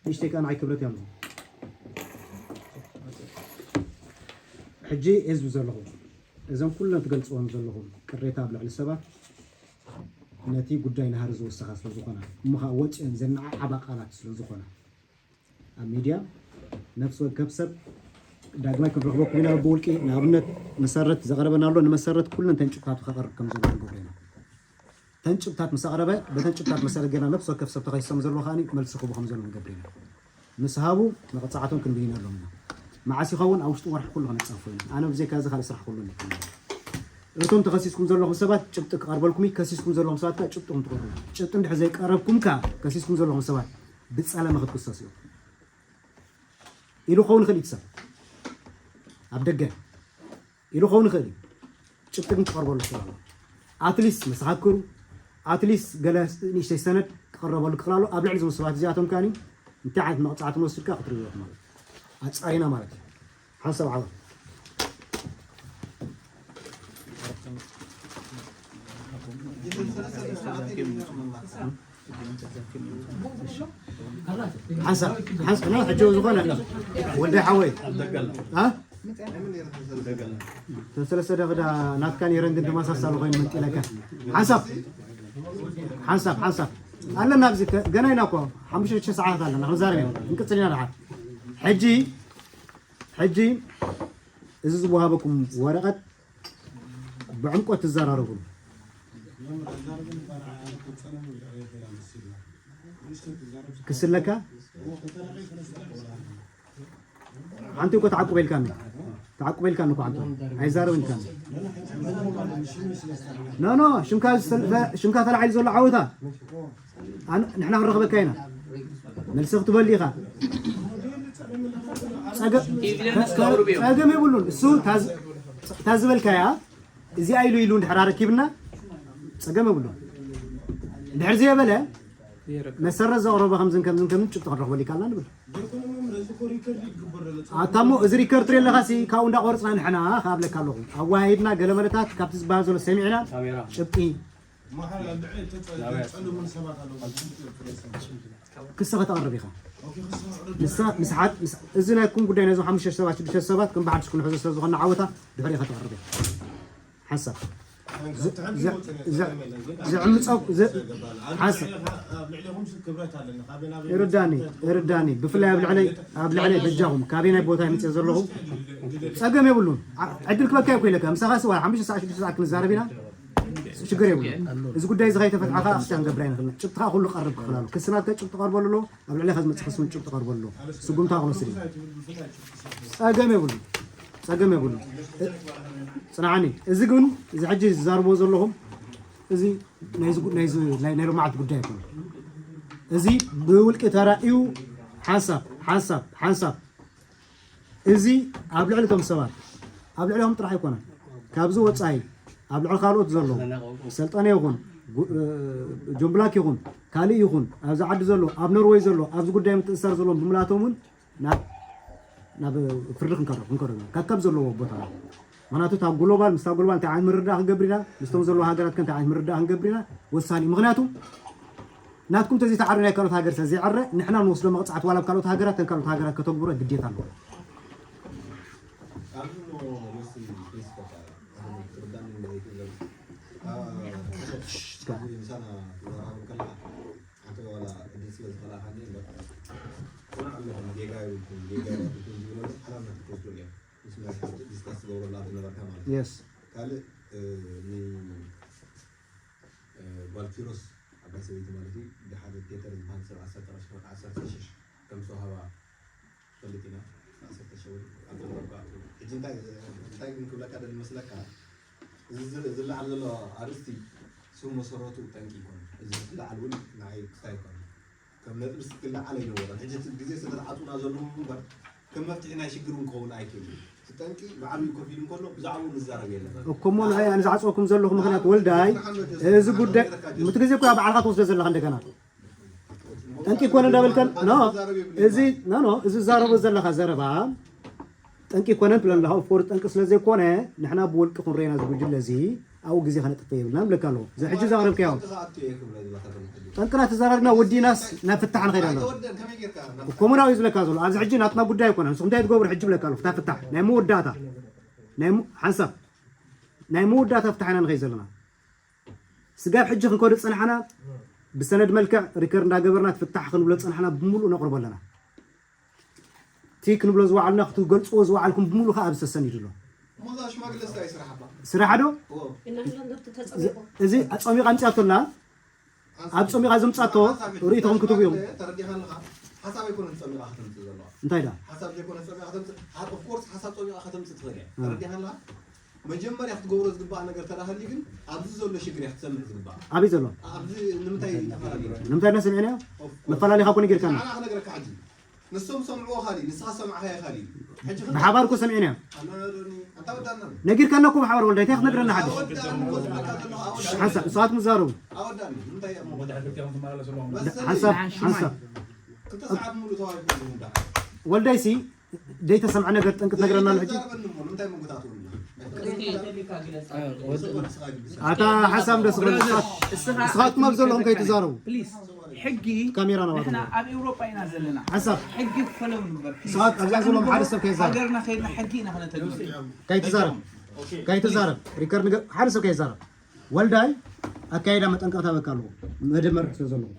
ንእሽተይ ከኣ ንዓይ ክብረት እያ ኣለኹ ሕጂ ህዝቢ ዘለኹም እዘን ኩለን ትገልፅወን ዘለኹም ቅሬታ ኣብ ልዕሊ ሰባት ነቲ ጉዳይ ናሃሪ ዝወሰኻ ስለ ዝኾና እሞ ከዓ ወፂአን ዘነዓዓባ ቃላት ስለ ዝኾና ኣብ ሚድያ ነፍሲ ወከፍ ሰብ ዳግማይ ክንረኽበኩም ኢና ብውልቂ ንኣብነት መሰረት ዘቕረበና ኣሎ ንመሰረት ኩለን ተንጭብታቱ ከቐርብ ከም ዘለዎ ንገብሮ ኢና ተንጭብታት ምስ ኣቕረበ በተንጭብታት መሰረት ጌርና ነፍሲ ወከፍ ሰብ ተኸሲሶም ዘለዎ ከዓኒ መልሲ ክህቡ ከም ዘለዎም ንገብር ኢና ምስ ሃቡ መቕፃዕቶም ክንብይነሎም ኢና መዓስ ይኸውን ኣብ ውሽጢ ወርሒ ኩሉ ክነፃፍፎ ኢና ኣነ ብዘይካ እዚ ካልእ ስራሕ ኩሉ ንክና እቶም ተኸሲስኩም ዘለኹም ሰባት ጭብጢ ክቐርበልኩም እዩ ከሲስኩም ዘለኹም ሰባት ከዓ ጭብጥኹም ትቐርቡ ጭብጢ እንድሕር ዘይቀረብኩም ከዓ ከሲስኩም ዘለኹም ሰባት ብፀለመ ክትክሰሱ ኢኹም ኢሉ ክኸውን ይኽእል እዩ እቲ ሰብ ኣብ ደገ ኢሉ ክኸውን ይኽእል እዩ ጭብጢ ግን ክቐርበሉ ይኽእል ኣሎ ኣትሊስት መሰኻክሩ ኣትሊስት ገለ ንእሽተይ ሰነድ ክቐረበሉ ክኽእል ኣሎ ኣብ ልዕሊ እዞም ሰባት እዚኣቶም ከኒ እንታይ ዓይነት መቕፃዕቲ ንወስድ ከዓ ክትርእዩ ኢኹም ማለት ኣፃሪና ማለት እዩ ሓንሳብ ዓወት ሓንሳብ ሓንሳብ ና ሕጂ ዝኾነ ወልደ ሓወይ እ ሰለስተ ደቕዳ ናትካ ነይረን ግን ተመሳሳሊ ኮይኑ መንጢለካ ሓንሳብ ሓንሳብ ሓንሳብ ኣለና ኣብዚ ገና ኢና እኮ ሓሙሽተ ሽዱሽተ ሰዓታት ኣለና ክንዛረብ ኢና ክንቅፅል ኢና ደሓር ሕጂ ሕጂ እዚ ዝወሃበኩም ወረቐት ብዕምቆት ትዘራረቡሉ ክስለካ ሓንቲ እኮ ተዓቁበ ኢልካኒ ተዓቁበ ኢልካኒ እኮ ሓንቲ ኣይዛረብን ኢልካኒ ኖ ኖ ሽምካ ዝሰልፈ ሽምካ ተላዒሉ ዘሎ ዓወታ ኣነ- ንሕና ክንረኽበካ ኢና መልሲ ክትበል ኢኻ ጸገም የብሉን። እሱ ታዝ- ታዝበልካያ እዚኣ ኢሉ ኢሉ እንድሕር ኣረኪብና ጸገም የብሉን። እንድሕር ዘየበለ መሰረት ዘቕረበ ከምዝን ከምዝን ከምዝን ጭብጢ ክንረኽበሉ ይካልና ንብል። ኣታ እሞ እዚ ሪከርድ ትርኢ ኣለኻ ሲ ካብኡ እንዳቆርጽና ንሕና ክኣብለካ ኣለኹ። ኣዋሂድና ገለ መለታት ካብቲ ዝበሃል ዘሎ ሰሚዕና ጭብጢ ክሰ ከተቕርብ ኢኻ። ንሳ ምስ ሓድ ምስ- እዚ ናይኩም ጉዳይ ነዞም ሓሙሽተ ሰባት ሽዱሽተ ሰባት ከም ብሓድሽ ክንሕዞ ስለ ዝኾና ዓወታ ድሕሪ ከተቕርብ ኢኻ። ሓሳብ ዝ- ዝ- ዝ- ዝዕምፀው ዝ- ሓሳብ ይርዳኒ ይርዳኒ። ብፍላይ ኣብ ልዕለይ ኣብ ልዕለይ በጃኹም ካበይ ናይ ቦታ ይምፅእ ዘለኹ ጸገም የብሉን። ዓ- ዕድል ክበካ ይኮ ኢለካ ምሳኻ ስዋ ሓሙሽተ ሰዓት ሽዱሽተ ሰዓት ክንዛረብ ኢና። ሽግር የብሉን። እዚ ጉዳይ እዚ ከይተፈትሓ ከዓ ክስታ ንገብራ ኢና። ጭብጥኻ ኩሉ ቀርብ ክኽላሉ ክስናትካ ጭብጢ ቀርበሉ ኣሎ። ኣብ ልዕለኻ ዝመፅእ ክስውን ጭብጢ ቀርበሉ ኣሎ። ስጉምታ ክወስድ እዩ። ጸገም የብሉ ጸገም የብሉ። ጽንዓኒ እዚ ግን እዚ ሕጂ ዝዛርቦ ዘለኹም እዚ ናይ ዝ- ናይ ዝ- ናይ ናይ ሎማዓት ጉዳይ ኣይኮነ። እዚ ብውልቂ ተራእዩ ሓንሳብ ሓንሳብ ሓንሳብ እዚ ኣብ ልዕሊ እቶም ሰባት ኣብ ልዕሊኦም ጥራሕ ኣይኮነን። ካብዚ ወጻኢ ኣብ ልዕሊ ካልኦት ዘለዉ ሰልጠነ ይኹን ጉ- እ፣ ጆን ብላክ ይኹን ካልእ ይኹን ኣብዚ ዓዲ ዘሎ ኣብ ኖርወይ ዘሎ ኣብዚ ጉዳይ ምትእሳር ዘለዎም ብምልኣቶም እውን ናብ ናብ ፍርዲ ክንቀርብ ክንቀርብ ኢና። ከከም ዘለዎ ቦታ ምክንያቱ እታ ግሎባል ምስታ ግሎባል እንታይ ዓይነት ምርዳእ ክንገብር ኢና ምስቶም ዘለዎ ሃገራት ከ እንታይ ዓይነት ምርዳእ ክንገብር ኢና ወሳኒ እዩ። ምክንያቱ ናትኩም ተዘይተዓሪ ናይ ካልኦት ሃገር ስለ ዘይዕረ ንሕና ንወስዶ መቕፃዕቲ ዋላ ኣብ ካልኦት ሃገራት ተን ካልኦት ሃገራት ከተግብሮ ግዴታ ኣለዎ። ካልእ ጓል ኪሮስ ዓባይ ሰበይቲ ማለት እዩ ብሓደ ቴተር ዝበሃል ሰብ ዓሰርተ ቅርሺ ዓሰርተ ሽሽ ከም ዝተዋህባ ትፈልጥ ኢና። ዓሰርተ ሸው ኣብ ዘለካ ሕጂ እንታይ እንታይ ግን ክብለካ ደሊ መስለካ እዚ ዝለዓል ዘሎ ኣርእስቲ ስም መሰረቱ ጠንቂ ይኮን እዚ ዝለዓል እውን ንዓይ ክስታይ ይኮን ከም ነጥቢ ዝለዓል ኣይነበረን። ሕጂ እቲ ግዜ ስለ ዝዓፁና ዘለዉ እምበር ከም መፍትሒ ናይ ሽግር እውን ክኸውን ኣይክእል እዩ። እቲ ጠንቂ ብዓብዩ ኮፍ ኢሉ እንከሎ ብዛዕባኡ ንዛረብ የለን። እኮ እሞ ንዓይ ኣነ ዝዓፅወኩም ዘለኹ ምክንያት ወልዳይ እዚ ጉዳይ ምቲ ግዜ እኮ ባዕልካ ትወስዶ ዘለካ እንደገና ጠንቂ ኮነ እንዳበልከን ኖ እዚ ኖ ኖ እዚ ዛረቦ ዘለካ ዘረባ ጠንቂ ኮነን ትብለን ኣለካ ኦፍኮርስ ጠንቂ ስለ ዘይኮነ ንሕና ብውልቂ ክንረና እዚ ጉጅለ እዚ ኣብኡ ግዜ ከነጥፍ የብልና ንብለካ ኣለዎ እዚ ሕጂ ዘቕረብካዮ ጠንቅና ተዘራርና ወዲናስ ናብ ፍታሕ ንኸይድ ኣለና ኮመናዊ እዩ ዝብለካ ዘሎ ኣብዚ ሕጂ ናትና ጉዳይ ኣይኮነ ንስኹም እንታይ ትገብሩ ሕጂ ብለካ ኣለዎ ፍታ ፍታሕ ናይ መወዳእታ ናይ ሓንሳብ ናይ መወዳእታ ፍታሕ ኢና ንኸይድ ዘለና ስጋብ ሕጂ ክንከዶ ዝጸናሕና ብሰነድ መልክዕ ሪከርድ እንዳገበርና እቲ ፍታሕ ክንብሎ ዝጸናሕና ብምሉእ ነቕርቦ ኣለና። እቲ ክንብሎ ዝወዓልና ክትገልጽዎ ዝወዓልኩም ብምሉእ ከኣ ኣብዚ ተሰኒዱ ኣሎ። እሞ እዛ ሽማግለ ስታይ ስራሓ እባ? ስራሓ ዶ? እዎ። እናፍለንዶ ተጸሚቑ። እዚ ጸሚቓ ኣምጺኣቶ ኣላ። ኣብ ጸሚቓ ዘምጻቶ ርእይቶኹም ክትህቡ እዮም። ተረዲኻ ኣለኻ? ሓሳብ ኣይኮነን ጸሚቓ ከተምጽእ ዘለዋ። እንታይ ደኣ? ሓሳብ ዘይኮነ ጸሚቓ ከተምጽእ፣ of course ሓሳብ ጸሚቓ ከተምጽእ ትኽእል እያ። ተረዲኻ ኣለኻ? መጀመርያ ክትገብሮ ዝግባእ ነገር ተዳሃልዩ ግን ኣብዚ ዘሎ ሽግር እያ ክትሰምዕ ዝግባእ ኣበይ ዘሎ ኣብዚ ንምንታይ ተፈላለዩ ንምንታይ ና ሰሚዕናዮ መፈላለኻ ኮነ ጌርካና ንዓና ክነግረካ ሕጂ ንሶም ሰምዕዎ ካሊ ንስኻ ሰማዕኻዮ ካሊ ሕጂ ብሓባር እኮ ሰሚዕናዮ ኣናዶኒ ኣንታ ወዳና ነጊርካና እኮ ብሓባር ወልዳ እንታይ ክትነግረና ሓድሽ ኣወዳኒ እኮ ዝብለካ ዘለኹ ኣወዳኒ ሓንሳብ ንስኻትኩም ትዛረቡ ኣወዳኒ ንምንታይ እያ መወዳእታ ሓንሳብ ሓንሳብ ክልተ ሰዓት ሙሉ ተዋሂቡ ይሁንዳ ወልዳይሲ ዘይተሰምዐ ነገር ጠንቂ ትነግረና ኣሎ ሕጂ ኣታ ሓሳብ ደስ ንስኻትኩም ኣብ ዘለኹም ከይትዛረቡ ሕጊ ካሜራ ናባትና ኣብ ኤውሮጳ ኢና ዘለና ሓሳብ ሕጊ ክፈለው ንበር ንስኻት ኣብዛ ዘለኹም ሓደ ሰብ ከይዛረብ ሃገርና ከይድና ሕጊ ኢና ክነተግብር ከይትዛረብ ከይትዛረብ ሪከርድ ንገር ሓደ ሰብ ከይዛረብ ወልዳይ ኣካይዳ መጠንቀቕታ በቃ ኣለዎ መደመር ስለ ዘለኹም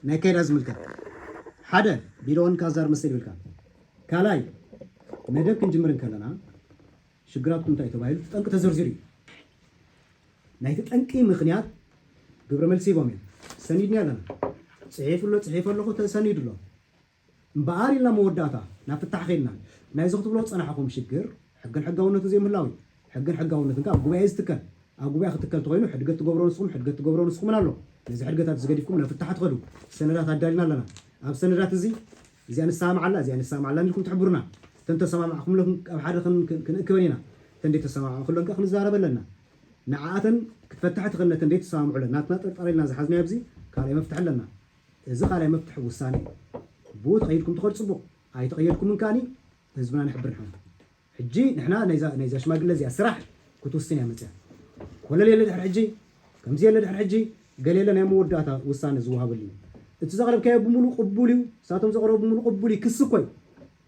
ናይ ከይዳ ዝምልከት ሓደ ቢልኦን ካዛር መሰል ይብልካ ካልኣይ መደብ ክንጅምር እንከለና ሽግራትኩም እንታይ ተባሂሉ እቲ ጠንቂ ተዘርዚሩ እዩ ናይቲ ጠንቂ ምክንያት ግብረ መልሲ ሂቦም እዮም ሰኒድኒ ኣለና ፅሒፉ ኣሎ ፅሒፉ ኣለኹ ተሰኒዱ ኣሎ እምበኣር ኢልና መወዳእታ ናብ ፍታሕ ከይድና ናይዚ ክትብሎ ዝፀናሕኹም ሽግር ሕግን ሕጋውነቱ ዘይምህላው እዩ ሕግን ሕጋውነትን ከዓ ኣብ ጉባኤ ዝትከል ኣብ ጉባኤ ክትከል ተኮይኑ ሕድገት ትገብሮ ንስኹም ሕድገት ትገብሮ ንስኹምን ኣሎ ነዚ ሕድገታት ዝገዲፍኩም ናብ ፍታሕ ትኸዱ ሰነዳት ኣዳሊና ኣለና ኣብ ሰነዳት እዚ እዚኣ ንሰማምዓላ፣ እዚኣ ንሰማምዓላ ኢልኩም ትሕብሩና። እተን ተሰማማዕኩምለን ኣብ ሓደ ክን- ክን- ክንእክበን ኢና። እተን ዘይተሰማማዕኩለን ከኣ ክንዛረብ ኣለና። ንዓኣተን ክትፈትሓ ትኽእል፣ ነተን ዘይተሰማምዑለን ናትና ጥርጣረ ኢልና ዝሓዝናዮ ኣብዚ ካልኣይ መፍትሒ ኣለና። እዚ ካልኣይ መፍትሒ ውሳነ እዩ። ብኡ ተቐይድኩም ትኸዱ ጽቡቕ፣ ኣይተቐየድኩምን ከኣኒ ህዝብና ንሕብር ንሕና። ሕጂ ንሕና ናይዛ ናይዛ ሽማግለ እዚኣ ስራሕ ክትውስን እያ መፅያ። ኮለል የለ ድሕሪ ሕጂ፣ ከምዚ የለ ድሕሪ ሕጂ፣ ገለ የለ ናይ መወዳእታ ውሳነ ዝወሃበሉ እዩ። እቲ ዘቕረብካዮ ብምሉእ ቅቡል እዩ። ንሳቶም ዘቕረቡ ብምሉእ ቅቡል እዩ። ክሲ እኮ እዩ።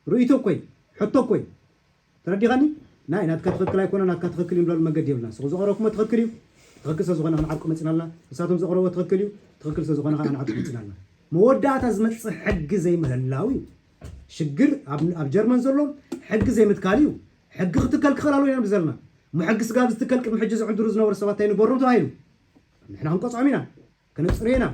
ርእይቶ እኮ እዩ። ሕቶ እኮ እዩ። ተረዲኻኒ? ናይ ናትካ ትኽክል ኣይኮነ፣ ናትካ ትኽክል እዩ ንብለሉ መገዲ የብልና። ንስኹም ዘቕረብኩሞ ትኽክል እዩ። ትኽክል ስለ ዝኾነ ክንዓርቆ መፂና ኣለና። ንሳቶም ዘቕረብዎ ትኽክል እዩ። ትኽክል ስለ ዝኾነ ከዓ ክንዓርቆ መፂና ኣለና። መወዳእታ ዝመፅእ ሕጊ ዘይምህላው እዩ። ሽግር ኣብ ኣብ ጀርመን ዘሎ ሕጊ ዘይምትካል እዩ። ሕጊ ክትከል ክኽእል ኣለዎ ኢና ንብል ዘለና። እሞ ሕጊ ስጋብ ዝትከል ቅድሚ ሕጂ ዝዕንድሩ ዝነበሩ ሰባት እንታይ ንበሮም ተባሂሉ? ንሕና ክንቀፅዖም ኢና። ከነፅርዮ ኢና።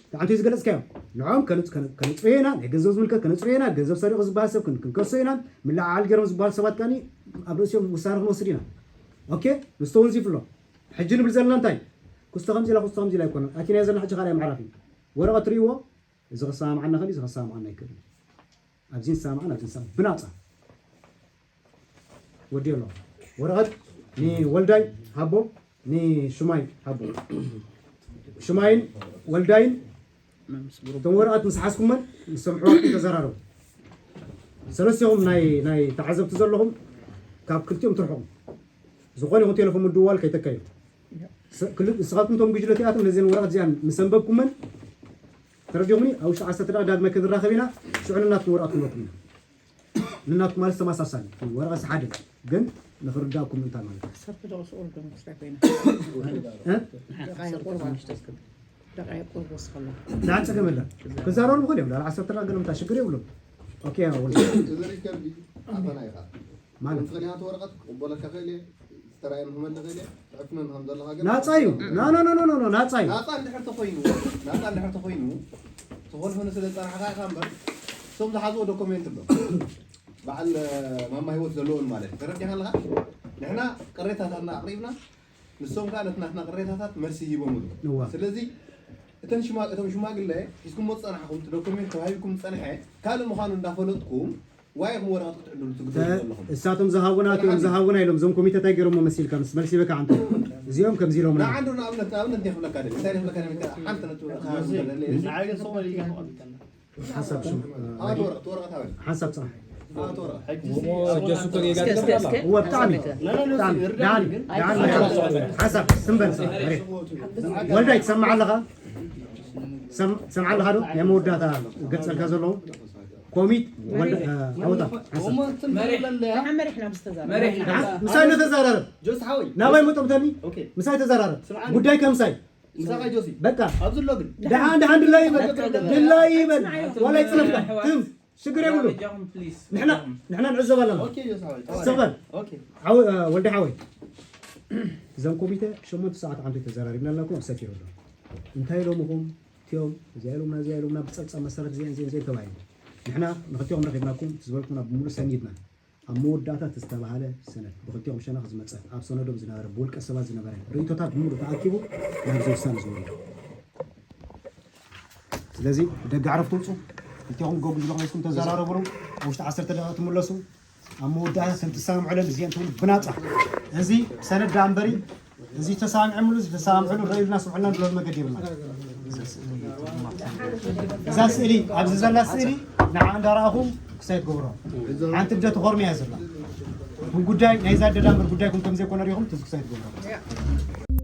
እንታይ ዓይነት እዩ ዝገለፅካዮ? ንዖም ከነፅ- ከነ- ከነፅርዮ ኢና። ናይ ገንዘብ ዝምልከት ከነፅርዮ ኢና። ገንዘብ ሰሪቑ ዝበሃል ሰብ ክን- ክንከሶ ኢና። ምልዕዓል ገይሮም ዝበሃል ሰባት ከኒ ኣብ ርእሲኦም ውሳነ ክንወስድ ኢና። ኦኬ፣ ንስቶ እውን ዚፍሎ። ሕጂ ንብል ዘለና እንታይ? ክስቶ ከምዚ ኢላ ክስቶ ከምዚ ኢላ ኣይኮነን። ኣቲናዮ ዘለና ሕጂ ካልኣይ ምዕራፍ እዩ። ወረቐት ትርእይዎ፣ እዚ ክሰማምዓና ይኽእል እዩ፣ እዚ ክሰማምዓና ኣይክእልን። ኣብዚ ንሰማማዕን ኣብዚ ንሰማማዕን ብናፃ ወዲ ኣሎ። ወረቐት ንወልዳይ ሃቦ፣ ንሹማይ ሃቦ። ሹማይን ወልዳይን እቶም ወረቐት ምስ ሓዝኩመን ምስ ሰምዕዋኩም ተዘራረቡ። ሰለስቲኹም ናይ ናይ ተዓዘብቲ ዘለኹም ካብ ክልቲኦም ትርሕቑ። ዝኾነ ይኹን ቴሌፎን ምድዋል ከይተካዩ። ስ- ክል- ንስኻትኩም እቶም ጉጅለ እቲኣቶም ነዘን ወረቐት እዚኣን ምስ ኣንበብኩመን ተረዲኹምኒ፣ ኣብ ውሽጢ ዓሰርተ ደቂቕ ዳግመ ክንራኸብ ኢና። ሽዑ ንናትኩም ወረቐት ክንበኩም ኢና። ንናትኩም ማለት ተመሳሳሊ ወረቐት ሓደ ግን ንኽርዳእኩም ምእንታ ማለት እዩ። ዓሰርተ ደቂቕ ስኡል ዶ መስሪያ ኮይና? እ? ደቂቕ ቁርባ። ደቂቕ ቁርባ ወስኸላ። ዳን ጸገም የለን። ክዛረቡ ይኽእሉ እዮም። ዳን ዓሰርተ ደቂቕ ገለ ምታ ሽግር የብሉን። ኦኬ፣ ያው እዚ ሪከርድ ኣፈና ኢኻ። ማለት? ምኽንያቱ ወረቐት ክቕበለካ ክእል እየ፣ ዝተራእየ ንክመልእ ክእል እየ፣ ትዕፍነኒ ከም ዘለኻ ግን ናጻ እዩ። ኖ፣ ኖ፣ ኖ፣ ኖ፣ ኖ፣ ናጻ እዩ። ናጻ እንድሕር ተኾይኑ፣ ናጻ እንድሕር ተኾይኑ፣ ተኾልፈነ ስለ ዝጸናሕካ ኢኻ እምበር፣ እቶም ዝሓዝዎ ዶኩሜንት ኣሎ። በዓል ማማ ህይወት ዘለዎን ማለት እዩ። ተረዲኻ ኣለኻ? ንሕና ቅሬታታትና ኣቕሪብና፣ ንሶም ከኣ ነቲ ናትና ቅሬታታት መልሲ ሂቦምሉ። እዋ። ስለዚ እተን ሽማ-፣ እቶም ሽማግለ ሒዝኩሞ ዝጸናሕኩም፣ እቲ ዶኩሜንት ተዋሂብኩም ዝጸንሐ ካልእ ምዃኑ እንዳፈለጥኩም፣ ዋይ ኢኹም ወረቐት ክትዕድሉ ትግደዱ ተ-፣ ዘለኹም? እሳቶም ዝሃቡና፣ እቶም ዝሃቡና ኢሎም፣ እዞም ኮሚተ እንታይ ገይሮሞ መሲልካ? ምስ መልሲ በካ ኣንተ። እዚኦም ከምዚ ኢሎምና። ንዓ እንዶ ንኣብነት፣ ንኣብነት እንታይ ክብለካ ደሊ? እንታይ ክብለካ ደሊ? ሓንቲ ነጥቢ ንዓይ ግን ሰው መልሲ ሓሳብ ሽም-፣ ኣቶ ወረቐት፣ ወረቐት ኣበል። ሓሳብ ጽናሕ። ኣቶ ወረቐት። ሕጂ እስከ፣ እስከ፣ እስከ። እወ፣ ብጣዕሚ፣ እስከ። ብጣዕሚ። ዳኒ፣ ዳኒ፣ ሓሳብ፣ ስም በል፣ ስም። ወልዳይ፣ ትሰምዕ ኣለኻ? ሰም-፣ ሰምዓ ኣለኻ ዶ? ናይ መወዳእታ ገጸልካ ዘለዉ? ኮሚት፣ ወልዳ-፣ እ፣ ዓወታ፣ ሓሳብ። መሪሕና ምስ ተዛረብና። መሪሕና። ምሳይ ነተዛራረብ። ጆስ ሓወይ። ናባይ መጦምተኒ? ኦኬ። ምሳይ ተዛራረብ። ስምዓኒ። ጉዳይ ከምሳይ። ምሳኻ ጆሲ። በቃ። ኣብዚ ኣሎ ግን። ደሓን፣ ደሓን ድላይ ይበል። ድላይ ይበል። ዋላ ይጽነፍካ። ትም። ሽግር የብሉ። በጃኹም፣ ፕሊዝ፣ ንሕና፣ በጃኹም። ንሕና ንዕዘብ ኣለና። ኦኬ፣ ጆሲ ሓወይ። እስተቕበል። ኦኬ። ዓወ-፣ እ፣ ወልደ ሓወይ። እዞም ኮሚተ ሸሞንተ ሰዓት ዓንቶ ተዘራሪብና ኣለና፣ ኮም ሰፊሩ ኣሎ። እንታይ ኢሎምኹም? እቲኦም፣ እዚኣ ኢሎምና፣ እዚኣ ኢሎምና፣ ብጸብጻብ መሰረት እዚአን፣ እዚአን፣ እዚአን ተባሂሉ። ንሕና ንኽልቲኦም ረኺብናኩም፣ ዝበልኩምና ብምሉእ ሰኒድና። ኣብ መወዳእታ እቲ ዝተባህለ ሰነድ ብክልቲኦም ሸነኽ ዝመጸ፣ ኣብ ሰነዶም ዝነበረ፣ ብውልቀ ሰባት ዝነበረ ርእይቶታት ብምሉእ ተኣኪቡ ናብዚ ውሳነ ዝወረደ። ስለዚ ብደገ ዕረፍቲ ውጹ፣ ክልቲኦም ጎጉ ዝለኹም ተዘራረቡሉ፣ ኣብ ውሽጢ ዓሰርተ ደቂቕ ትምለሱ። ኣብ መወዳእታ ከም ትሰማምዑለን እዚአን ትብሉ ብናጻ። እዚ ሰነድ ደኣ እምበሪ፣ እዚ ተሰማሚዖምሉ፣ እዚ ተሰማምዑሉ፣ ረእዩልና፣ ስምዑልና ንብለሉ መገዲ የብልና። እዛ ስእሊ፣ ኣብዚ ዘላ ስእሊ ንዓ እንዳረኣኹም ክሳይ ትገብሮ። ሓንቲ ኣደ ትኾርምያ ዘላ። ብጉዳይ ናይዛ ኣደ ደኣ እምበር ጉዳይኩም ከም ዘይኮነ ሪኢኹም ትዝ ክሳይ ትገብሮ።